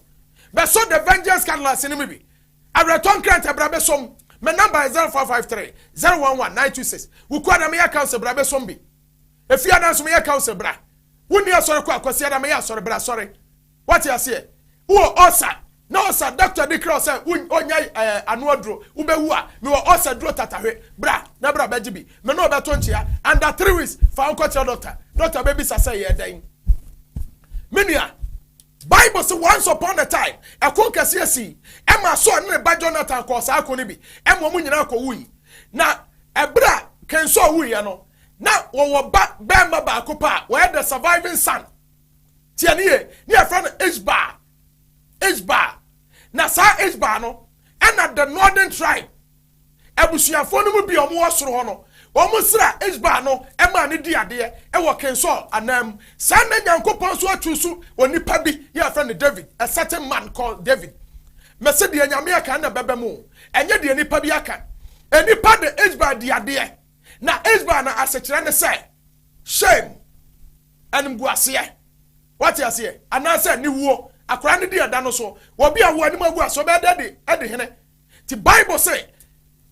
Bɛsɔ the vengeance cutlass ne mu bi, awerɛtɔ nkrantɛ, bra bɛsɔm. Me number yɛ 0553011926. Wukua dɛm yɛ council, bra bɛsɔm bi. Efia dan so meyɛ council, bra. Wonni asɔre kɔ akwasi adam yɛ asɔre, bra asɔre. Wate aseɛ? Wowɔ ɔsa na ɔsa doctor de kira sɛ onya ano aduro, wobɛwu a, mewɔ ɔsa duro tatahwe. Bra na bra bɛgye bi. Me ne ɔbɛto nkyea. Under 3 weeks, fa nkɔ kyerɛ doctor. Doctor bɛbisa sɛ yɛ dɛn. Me nua, Bible sɛ once upon a time ɛko kɛseɛ si ɛma Saul ne ne ba Jonathan kɔɔ saa ako no bi, ɛma ɔmo nyinaa kɔ wui. Na ɛberɛ a King Saul wuiɛ no, na wɔwɔ ba bɛrima baako pa a wɔyɛ the surviving son. Tie ne ye, ne yɛfrɛ no Ishbaal. Ishbaal na saa Ishbaal no ɛna the northern tribe abusuafoɔ no mu bi a wɔn wɔ soro hɔ no, wɔn sra Ishbaal no ɛmaa ne di adeɛ ɛwɔ King Saul anan mu. Saa na Nyankopɔn nso atu so onipa bi yɛfrɛ no David, a certain man called David. Mɛsɛ deɛ Nyame aka na bɛbɛ mu, ɛnyɛ deɛ nipa bi aka. Enipa de Ishbaal di adeɛ, na Ishbaal na asekyerɛ ne sɛ shame, animguaseɛ. Wate aseɛ? Anaasɛ niwuo. Akwaraa no di ɛda no so, wɔbi a wo anim agu aso ɔbɛyɛ dɛ de ɛde hene. Ti Bible sɛ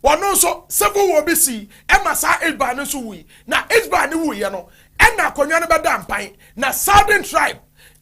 wɔno nso civil war bi si ɛma saa Ishbaal no nso wui. Na Ishbaal no wuyɛ no, ɛna akonnwa no bɛda mpan. Na southern tribe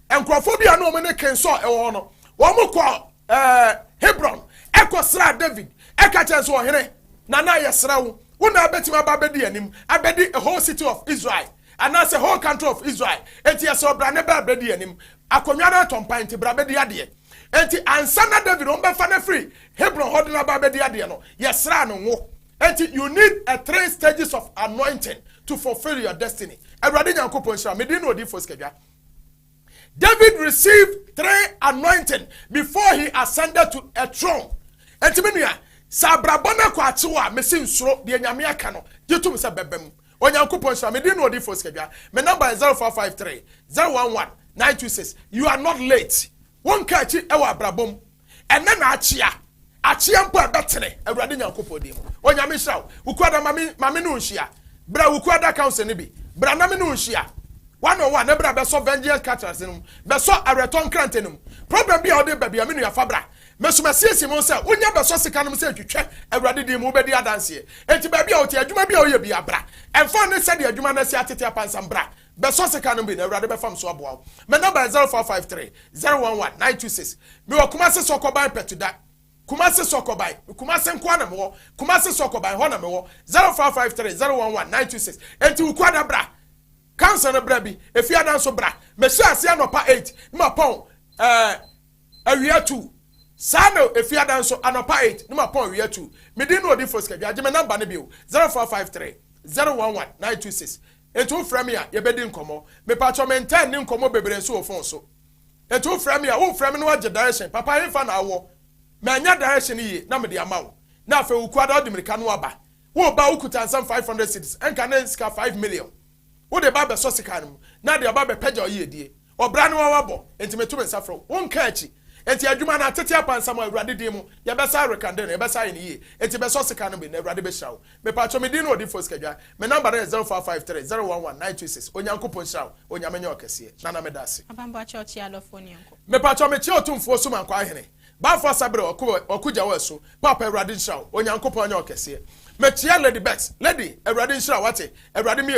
nkurɔfoɔ bi a na wɔn ne King Saul ɛwɔ hɔ no, wɔn kɔ Hebron ɛkɔ sra David, ɛka kyɛn so, "Ɔhene nana, yɛ srɛ wo, wo na abɛtumi aba abɛdi anim abɛdi a whole city of Israel anaasɛ whole country of Israel. Eti yɛsɛ ɔbra ne bɛ abɛdi anim, akonnwa no atɔ mpan, nti bra bɛdi adeɛ." Eti ansa na David wɔn bɛfa no firi Hebron hɔ de no aba abɛdi adeɛ no, yɛsra no ngo. Eti you need a three stages of anointing to fulfil your destiny. Awurade Nyankopɔn nhyira. Medi no odi fo sikadwa. David received three anointing before he ascended to a throne. Eti mi nua, sɛ abrabɔ no akɔ akyew a, mesi nsoro deɛ Nyame aka no, gye tom sɛ bɛbɛ mu. Onyankopɔn nhyira. Medi no odi fo sikadwa. Me number is 0453 011 926. You are not late. Wɔn nka akyi ɛwɔ abrabɔ mu. Ɛnɛ na akyea akyea mpo a, ɛbɛtene Awurade Nyankopɔn din mu. Onyame nhyira wo. Wukuada mame ne nhyia. Bra Wukuada council no bi, bra na me ne nhyia one on one. Ne bra bɛsɔ vengeance cutlass no mu, bɛsɔ awerɛtɔ nkrante no mu. Problem bi a ɔde baabi a, me nua, fa bra. Mesoma siesie mu sɛ wonya bɛsɔ sika no mu sɛ twitwɛ Awurade din mu, wobɛdi adanseɛ. Enti baabi a wote, adwuma bi a woyɛ bi abra, ɛmfa ne sɛdeɛ adwuma no asi atete apansam, bra bɛsɔ sika no bi na Awurade bɛfam so aboa wo. Me number yɛ 0453 011 926. Mewɔ Kumase Sɔkɔban Pɛtuda. Kumase Sɔkɔban, Kumase nkoa na mewɔ. Kumase Sɔkɔban hɔ na mewɔ. 0553 011 926. Enti Wukuada bra council no, bra bi. Efiada nso bra. Mehyɛ ase anɔpa 8 ne ma pɔn awia 2. Saa na Efiada nso anɔpa 8 ne ma pɔn awia 2. Medi no odi fo sikadwa. Agye me number no bio, 0453 011 926. Etu wofrɛ me a, yɛbɛdi nkɔmmɔ. Mepatwɔ me ntɛn ne nkɔmmɔ bebree nso wɔ phone so. Etu wofrɛ me a, wofrɛ me no, wagye direction papa yɛmfa na awɔ manya direction yie na mede ama wo. Na afei Wukuada wode mirika no aba. Wo ba wokuta nsɛm 500 cedis, ɛnka ne sika 5 million, wode ba bɛsɔ sika no mu na de aba bɛpɛgya ɔyɛ die. Ɔbra ne wawabɔ. Enti meto me nsa frɛ wo, wonka akyi. Enti adwuma no atete apansam a, Awurade din mu yɛbɛsa rekande no, yɛbɛsa ayɛ no yie. Enti bɛsɔ sika no bi na Awurade bɛhyira wo. Mepatwɔ, me din no ɔdi fo sikadwa. Me number no yɛ 0553 011 926. Onyankopɔn nhyira wo. Onyame nyɛ ɔkɛseɛ. Nana, meda ase. Mepatwɔ, mekyia Ɔtomfoɔ so mankɔ ahene baafo asabere ɔkogya wɔ ɛso. Papa, Awurade nhyira wo. Onyankopɔn nyɛ ɔkɛseɛ. Mekyia Lady Bet. Lady, Awurade nhyira wate. Awurade mi.